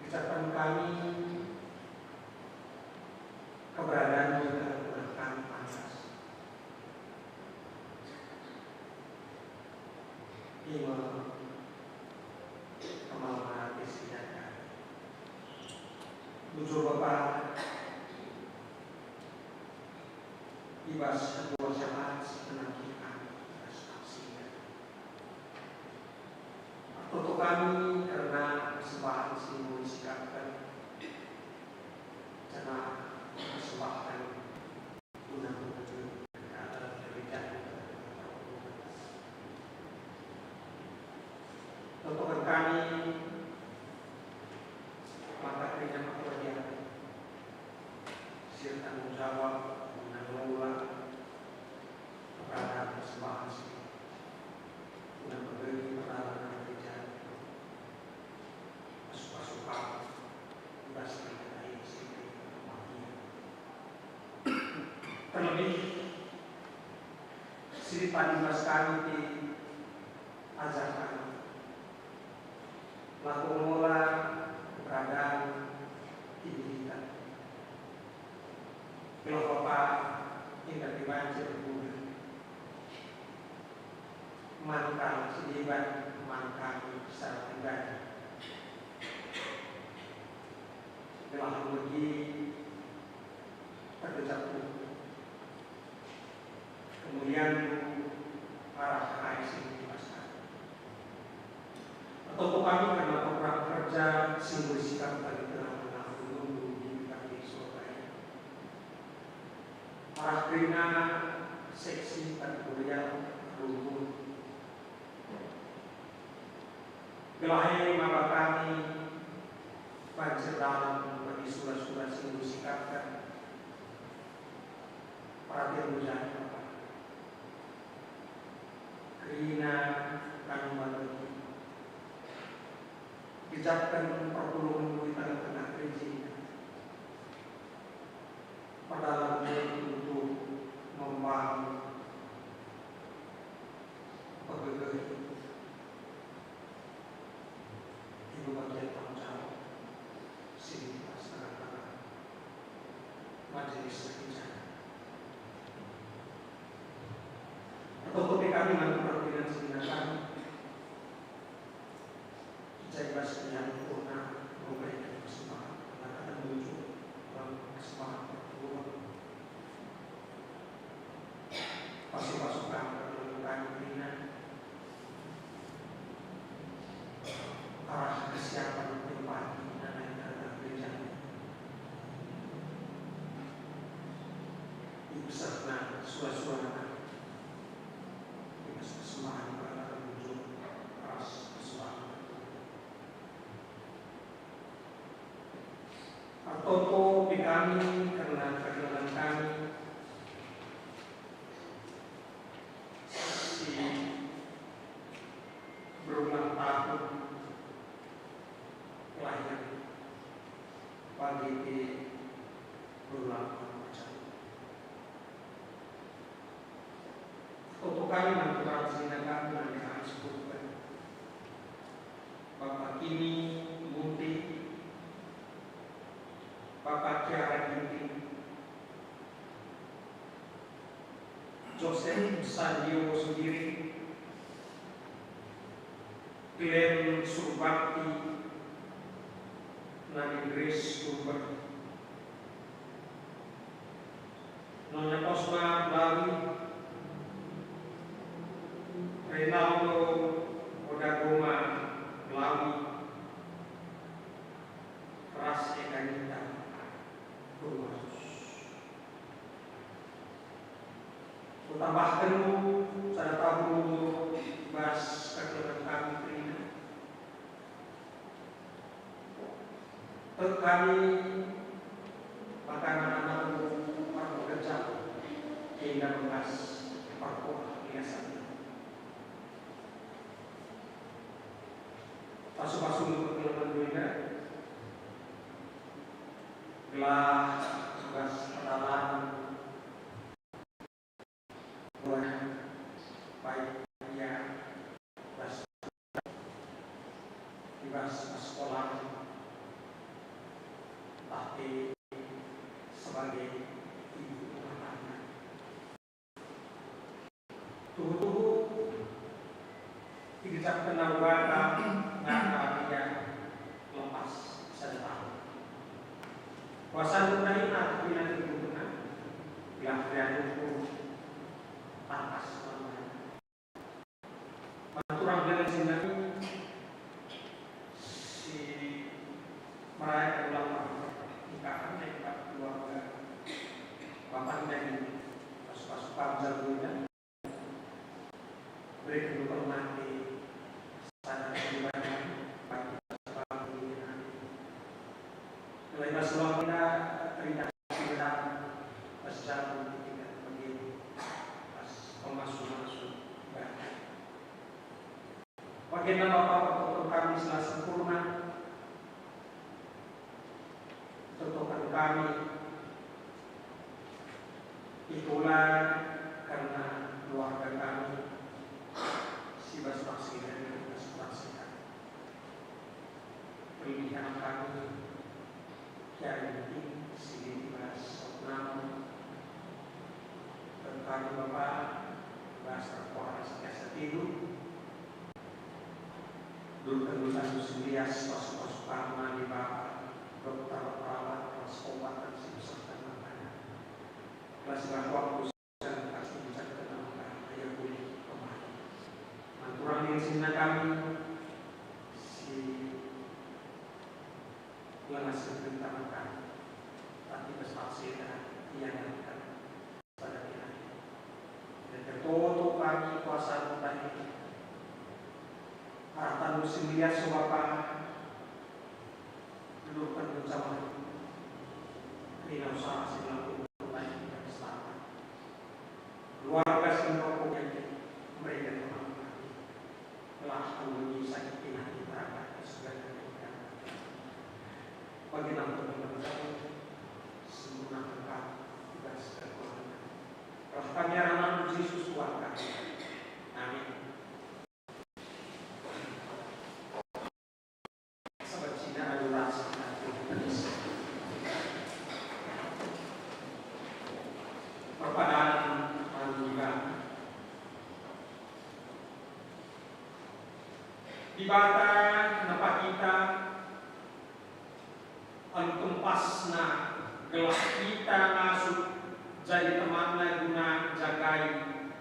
Ucapan kami, keberadaanmu telah kami pantas. Ima kemalaman ate si jaga. Bujur Bapa, i bas dua syafaat si penanti kami ras saksi. Ertoto kami kerna persembahen si enggo isikapken, janah persembahen guna pemujung. Totoken kami maka kerina perbagian si ertanggung jawab guna ngelola peradaban persembahen si guna menggeluhi perdalan gereja, pasu-pasu kami i bas kerina si terlebih si padi bas kami pe ajar kami. Lako ngola keberadaan di kita. Gelah Bapa enda pe banci erguna man kalak si deban man kami secara pribadi. Gelah bagi tergejap kemulianNdu arah kai si ibaskami. Ertoto kami kerna program kerja si enggo isikap bagi tengah-tengah ulundu di P K P Surabaya. Arah kerina seksi kategorial runtuh. Gelah e maka kami banci erdalan bagi sura-sura si enggo isikapken. Perhatian bujang, Bapa. Kerina kami bagi. Gejapken perpulungen i tengah-tengah gereja. Perdalan untuk membangun, pegegehi, itu bagian tanggung jawab si di atas tengah-tengah majelis kerja. Atau kami melakukan pilihan sehingga kami Icai bas nian tuhna memberikan persembahan, mengatakan muncul dalam persembahan perpuluhan. Pasu-pasu kami perpuluhan kami kerina arah kesiapan tempati dan lain-lain gereja. Ibesarna sura-surana i bas persembahan perkara bujur ras persembahan. Ertoto pe kami kerna kegeluhen kami si berulang tahun lahir, bagi pe berulang tahun. Ertoto kami man keberadaan kami nande kami sebutken. Bapa Kimi Munti, Bapa Kiara Ginting, Joseph Sadio Sugiri, Glenn Surbakti, Nadine Grace Gilbert, Nyonya Osma Blawi, Renaldo Odagoma Blawi, ras Eganita Gilbert. Kutambahken sada tahun umur bas kekelengen kami kerina. Tek kami maka anak-anakmu erpekerja, enda bengkas perkuah biasa. Pasu-pasu kekelengen Enda, gelah i bas perdalan buah baik ia bas, i bas sekolah, tapi sebagai ibu rumah tangga. Tuhu-tuhu, igejapkenna Dibata ngata ia lepas sada tahun. Kuasa ndai nari pina kegeluhna, gelah riaduhku tangkas lambai. Manturang dengan si nami si merayakan ulang tahun pernikahan dengan keluarga Bapak Enda ini, pasu-pasu pam jago Enda. Berikan hormat di sana pribadi bagi pasu-pasu ini. Mulai pas waktu kita terima kasih pas jago kita begini, pas pemasu-masu ibadah. Bagi Enda Bapa, pertoton kami sela sempurna, pertoton kami, itulah karena keluarga kami si bas paksi dari bas paksi kami. Terlebih anak kami, Kiai Ginting, si lit i bas Sautnamo, tentang Bapa, bas perkuah setia setidu, durkan-durkan si lias, pasu-pasu kami Bapa, dokter, perawat, ras kombatan si besar dan makanan. Kasihlah waktu Manturang diri senina kami si langa si perintah kami, tapi bas paksa enda ianakkan pada kita. Dan tertoto kami kuasa Tuhan ini. Arah tandu si mulia so Bapa, Geluhken jamaah kerina usaha si ngelakuken baik dan selamat. Keluarga si mendukung yang mereka teman. Telah menguji sakit hati terhadap segala mereka. Bagi nampun dengan kamu, sempurnakan kami tugas kekuatan. Telah kami arah Yesus Tuhan kami. Amin. Sebab sida alu ras perpadanan man Dibata. Dibata nepa kita alu kempasNa gelah kita ngasup jadi temanNa guna njagai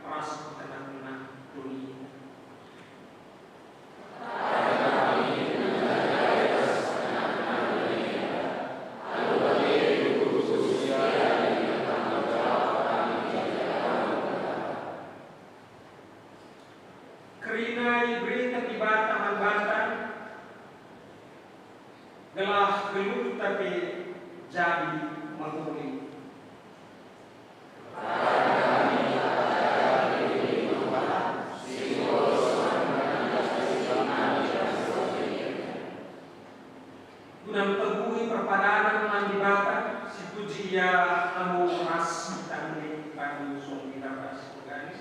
ras kena-kena doni. Kerina ibereken Dibata man banta, gelah geluhta pe jadi mehuli. Guna mpeguhi perpadanen man Dibata, sipuji Ia enggo ras kita mulih bagi sombina ras penggaris.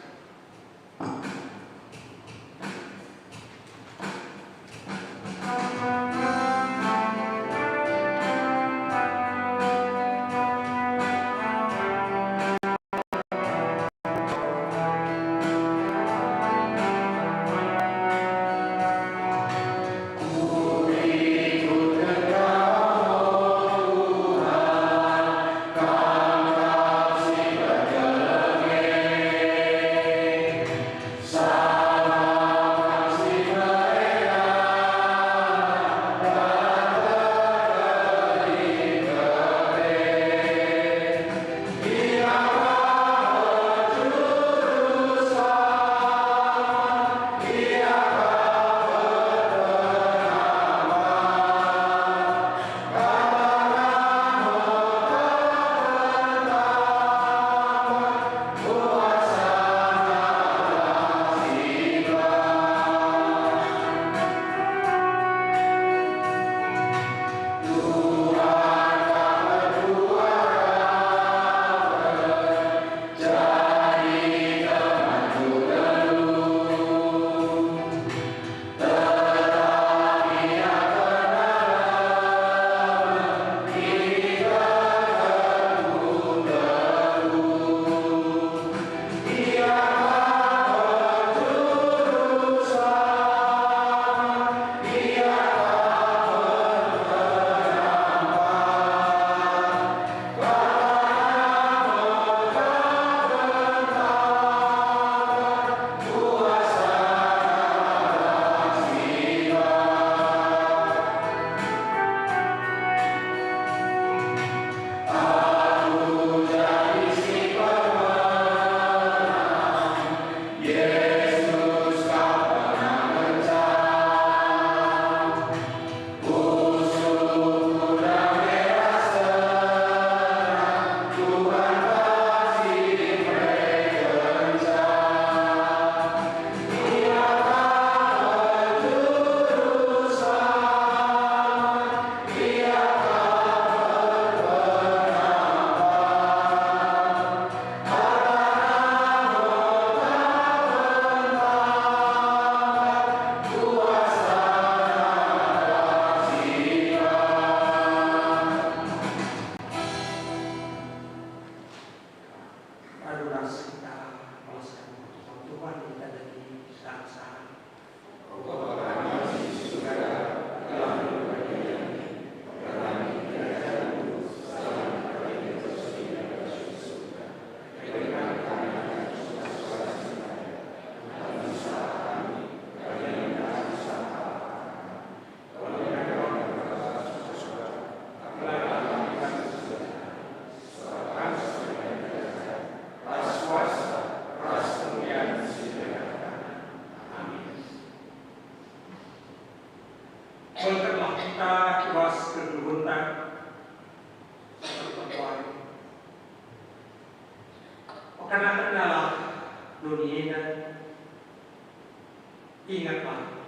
Ingetlah,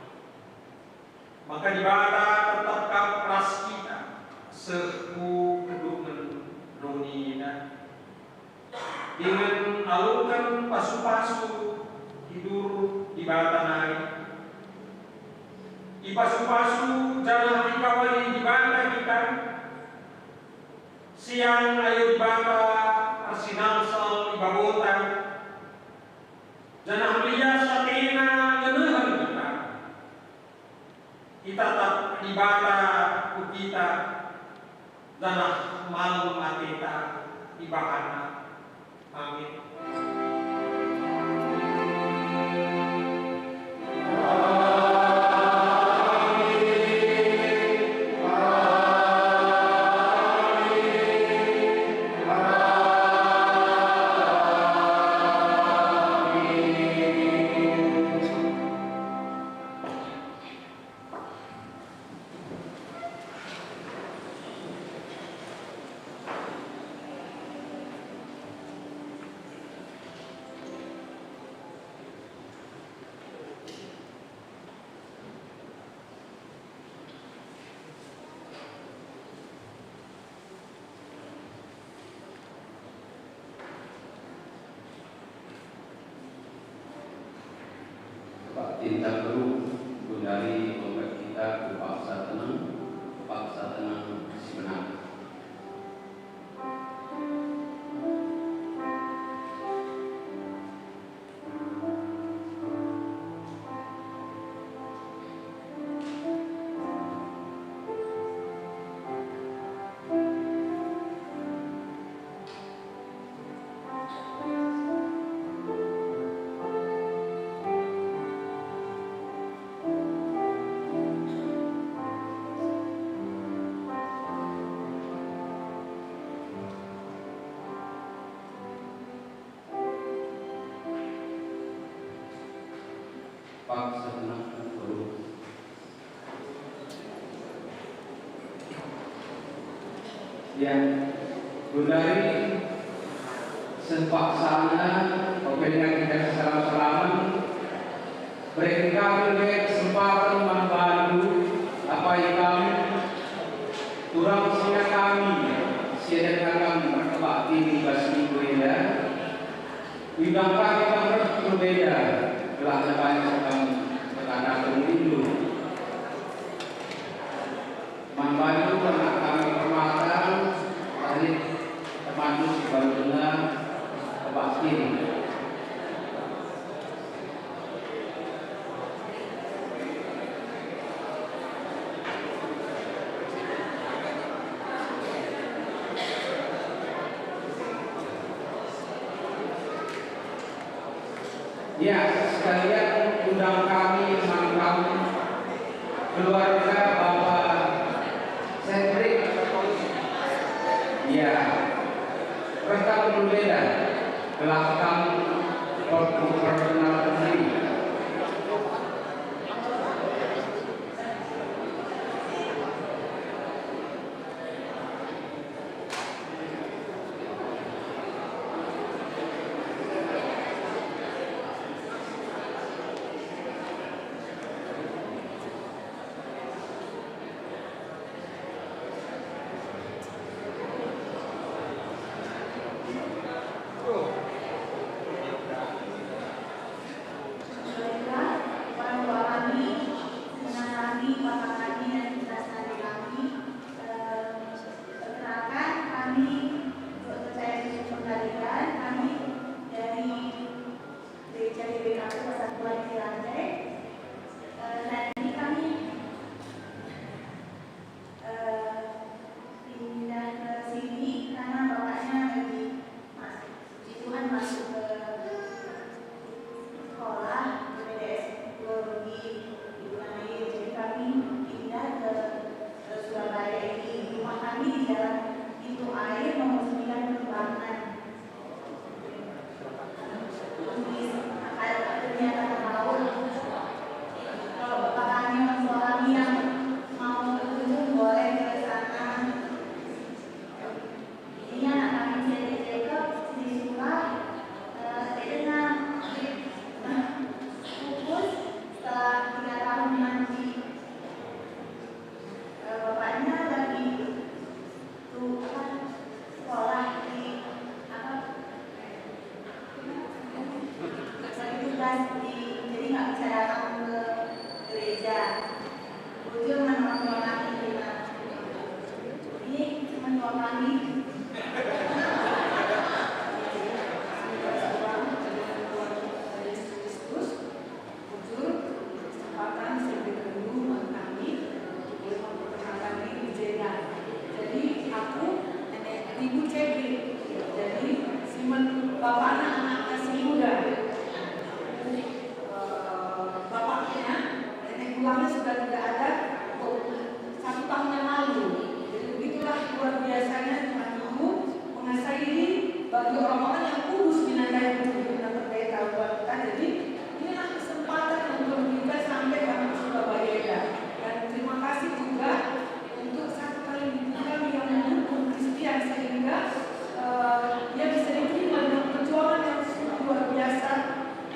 maka Dibata tetap kap ras kita seh ku kedungen doni enda, dingen alongken pasu-pasu idur Dibata nari. Ipasu-pasu janah ikawali Dibata kita, sian ayo Dibata ersinangsal i babota, janah lias ateNa ngenehen kita. Itatap Dibata ku kita, janah malem ateta ibahanNa. Amin. Kebaktin taberu, gundari mengkat kita ku paksa teneng, paksa teneng si benar. Paksa tenang dulu. Ya, gundari sepaksana, openna kita salam-salaman, bereken kami lebe kesempaten man bandu, apai kam, turang sina kami, si enda kami erkebaktin i bas minggu enda. Iundang kami kam reh ku benda, gelah banci kam ertandaken rindu. Man bandu anak kami permata, tarik temanndu si bandu denga kebaktin. Ya, sekalian undang kami, man kam, keluarga Bapa Cedric. Ya, reh kam dulu enda, gelah kam per-, perkenalken diri. Datang ke gereja. Bujur mana orang tua kami, Bina? Ini cuma dua kali. Semoga semua dengan Tuhan Yesus Kristus. Bujur, kesempatan saya berikan dulu buat kami, boleh memperkenalkan diri di jenda. Jadi, aku nenek ibu Cedric. Jadi, si men-, bapaknya anaknya si muda. Eh, bapaknya, nenek tulangnya sudah tidak ada satu tahun yang lalu. Jadi, begitulah luar biasanya Tuhan itu mengasih diri bagi orang-orang yang kudus di Nandai, di Nandai Taruan kita. Jadi, inilah kesempatan untuk kita sampai kami ke Surabaya. Dan terima kasih juga untuk satu kali ibu kami yang mendukung Christian, sehingga, eh, ia bisa diterima dengan perjuangan yang sungguh luar biasa.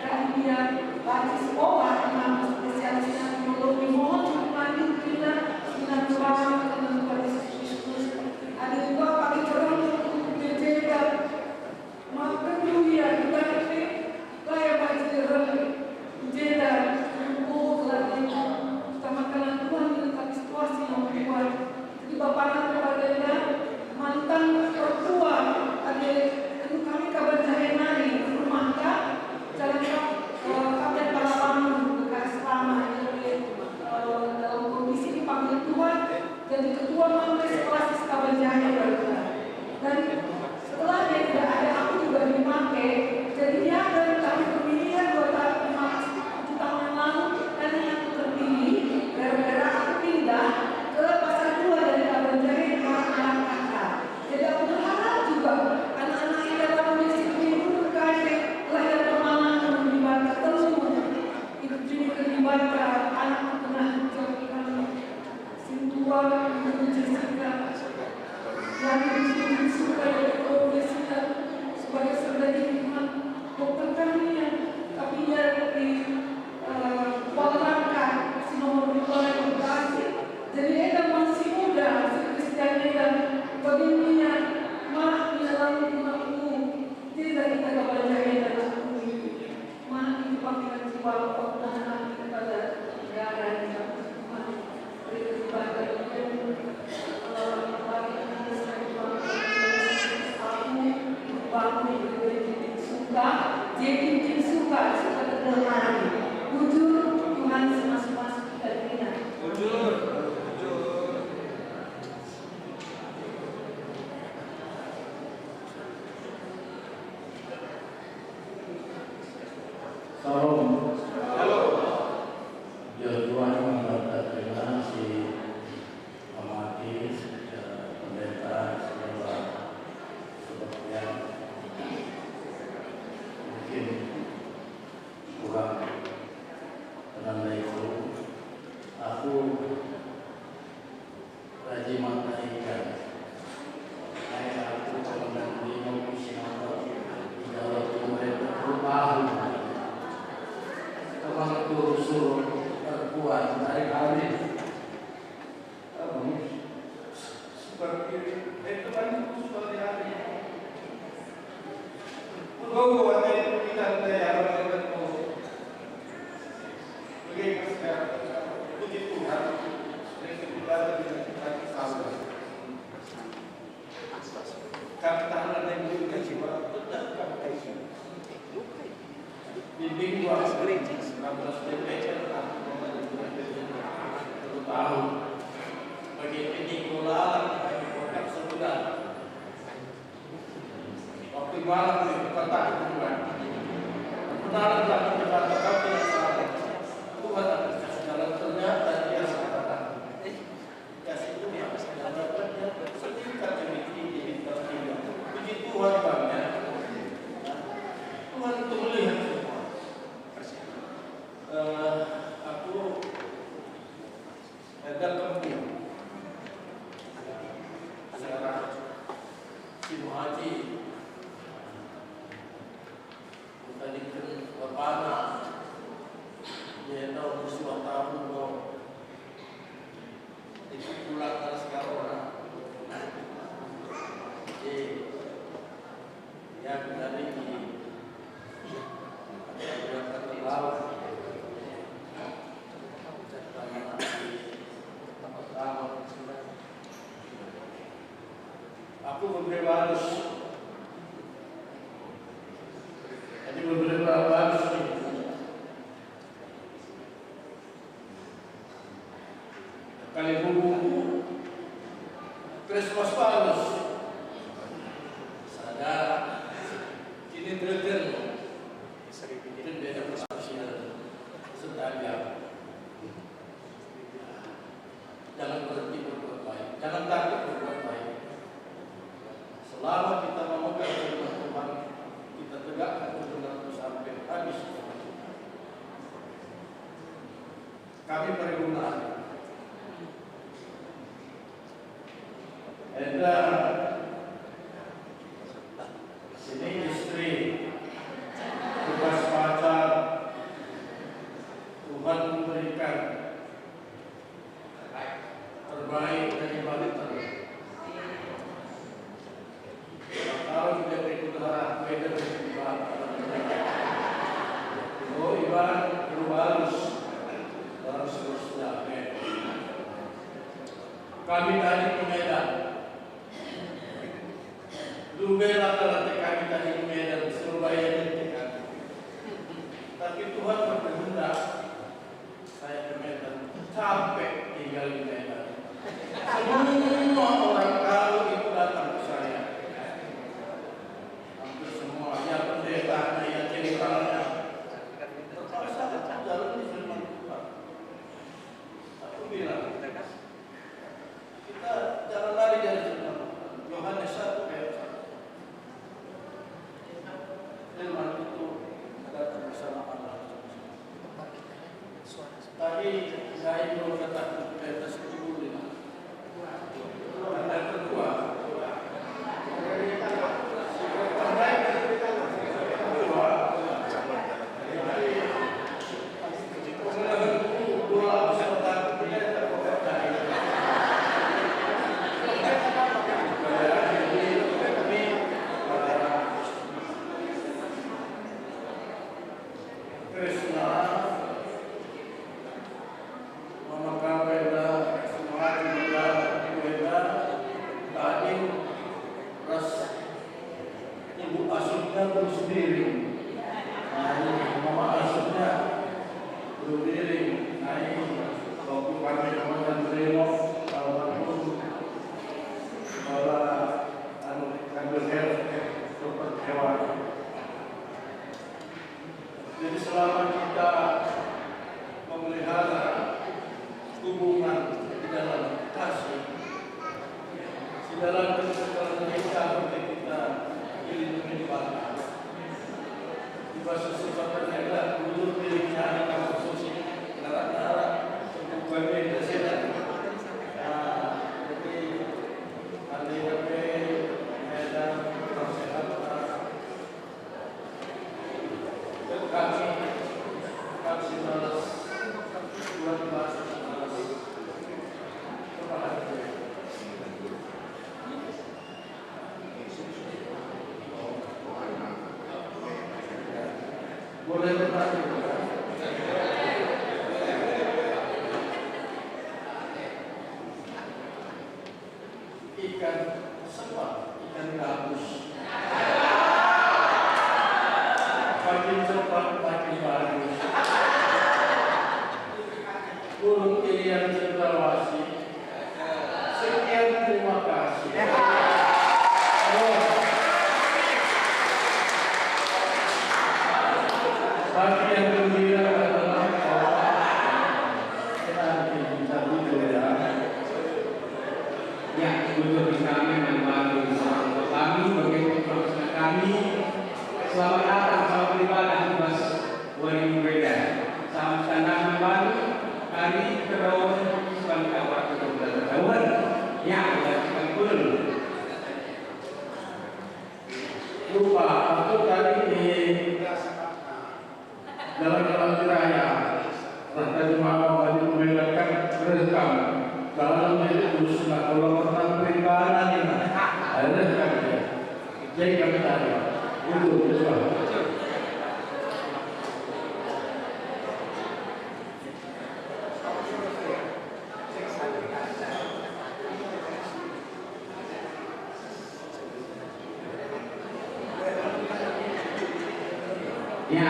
Tadi dia baca sekolah tentang spesialisnya teologi, mohon dukungan kita dengan doa dengan Tuhan Yesus Kristus. Ada juga pakai cerita untuk gereja, maka dulu ya kita klik layar baju rem jeda, kumpul lagi sama dengan Tuhan dengan situasi yang Tuhan. Jadi Bapak Nato Bagenda mantan tertua ada anu kami kabar jahe nari rumah ka jalan kap, eh, Kapten Palawan bekas lama, jadi, eh, dalam kondisi dipanggil Tuhan jadi ketua Majelis Klasis kabar jahe. Dan setelah dia tidak ada, aku juga dipakai. Jadi dia dan kami pemilihan dua tahun, lima, tujuh tahun yang lalu, karena aku terpilih gara-gara aku pindah ke Pasar Dua dari kabar jahe dengan anak kakak. Jadi aku berharap juga anak-anak yang dalam misi minggu terkait lahir kemalangan di Batak Teluk. Itu juga di Batak, anak pernah jauh kami. Sintua Jessica, yang mungkin suka dari Komisinya sebagai serdagi Tuhan, dokter kami yang tapi ia di, eh, Kuala Langka, si nomor dua yang berhasil. Jadi enda masih muda, si Kristian enda, bagaimana mak menyelami Tuhanku, tidak kita kepada enda. Mari kita pakai jiwa, pokoknya mari kita pada negara ini, Tuhan. Beri kepada kita, eh, bagi kita sebagai bangsa, aku bangun diberi suka, jadi suka, suka terdengar. Bujur, Tuhan semas-mas kita dina. Bujur, bujur. Salam. Salam. Jodohan mengatakan si amati secara pendeta segala sebabnya mungkin kurang penanda itu. Aku Raja Mata Ikan. Ai aku komandan lima puluh sinambar, i dalam pemerintah perubahan. Kemang turun suruh perempuan dari hari. Kamu seperti itu, eh, kemang turun suruh hari. Menggogo ate kita, kita ya, orang yang betul. Bagi kita, puji Tuhan, sering kita belajar dengan kita tahu. Kami tahan ada yang belum kaji, Pak. Tetap kami kaji. Bimbing dua belas gereja, enam belas D P R, terutama bagi ini bola, bagi bola sebulan. Waktu malam di kota Tuhan. Kebenaran telah kita katakan tidak salah. Tuhan akan kasih jalan, ternyata dia salah. Kasih Tuhan, sedikit demi tinggi, bintang tiga. Puji Tuhan, Bang, ya. Tuhan itu melihat semua. Eh, aku Enda kempu. Sekarang si Muhaji mengkaliken bapana. Dia tahu musuh tahu lo. Itu pulang dari sekarang. Eh, ya, dari ini. Ada yang terbawa. Balus. Jadi beberapa balus ni. Kali buku Christmas balus. Sada ini terjadi. Sering bikin beda persepsi sedang. Jangan berhenti berbuat baik, jangan takut berbuat baik. Selama kita memegang firman Tuhan, kita tegakkan firman Tuhan sampai habis. Kami perguna. Enda sini istri, bekas pacar, Tuhan memberikan terbaik dari balita. Kalau tidak ikut arah beda. Oh, ibarat beru balus. Balus terus jamin. Kami tadi ke Medan. Dubela kalau kami tadi ke Medan, Surabaya dan kami. Tapi Tuhan berkehendak. Saya ke Medan, capek tinggal di Medan. Semua orang tahu itu datang ke saya. Hampir semua, ya pendeta, ya ceritanya. Terpaksa aku jalan di firman Tuhan. Aku bilang, kita jangan lari dari firman Tuhan. Yohanes satu ayat satu. Firman itu datang bersama Allah. Tadi saya mau katakan, eh, tas itu dulu, ya. Yang kedua, Krisna, mama kau enda, semangat enda, ibu enda, tadi ras ibu asuhnya belum sendiri. Nah, ini mama asuhnya belum diri. Nah, ini waktu kami namanya Brimo, almarhum, kepala, anu, kantor health, dokter hewan. Jadi selama kita memelihara hubungan di dalam kasih, di dalam kebenaran kita, kita dilindungi Dibata. Di bas kesempatan enda, dulu pilih nyari kampus suci, ngarak-ngarak, untuk bagi kita sehat. Nah, jadi, andai kata, eh, dan kurang sehat, Ikan sepat, ikan gabus. Makin sepat, makin bagus. Burung ilian cendrawasih. Sekian, terima kasih. Tapi yang gembira adalah bahwa kita bisa tidur, ya. Ya, bujur kami membantu kami bagi kami. Selamat datang, selamat beribadah di bas wari Minggu enda. Salam tanah membantu kami terus sebagai kabar untuk ketahuan. Ya, kita pun. Lupa, aku tadi di Dalam-dalam raya, rasa jemaah wajib mengingatkan rekam. Dalam menjadi kudus, nah, kalau pernah peribana ni, nah, rekam dia. Jadi kami tadi, itu, itu. Ya,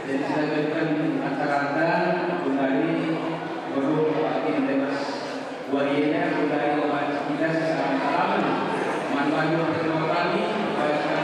jadi saya lanjutkan acara enda, kembali berdoa bagi Demas Wariana, kembali membaca kita sesama salaman. Man banyu pertama kali, baca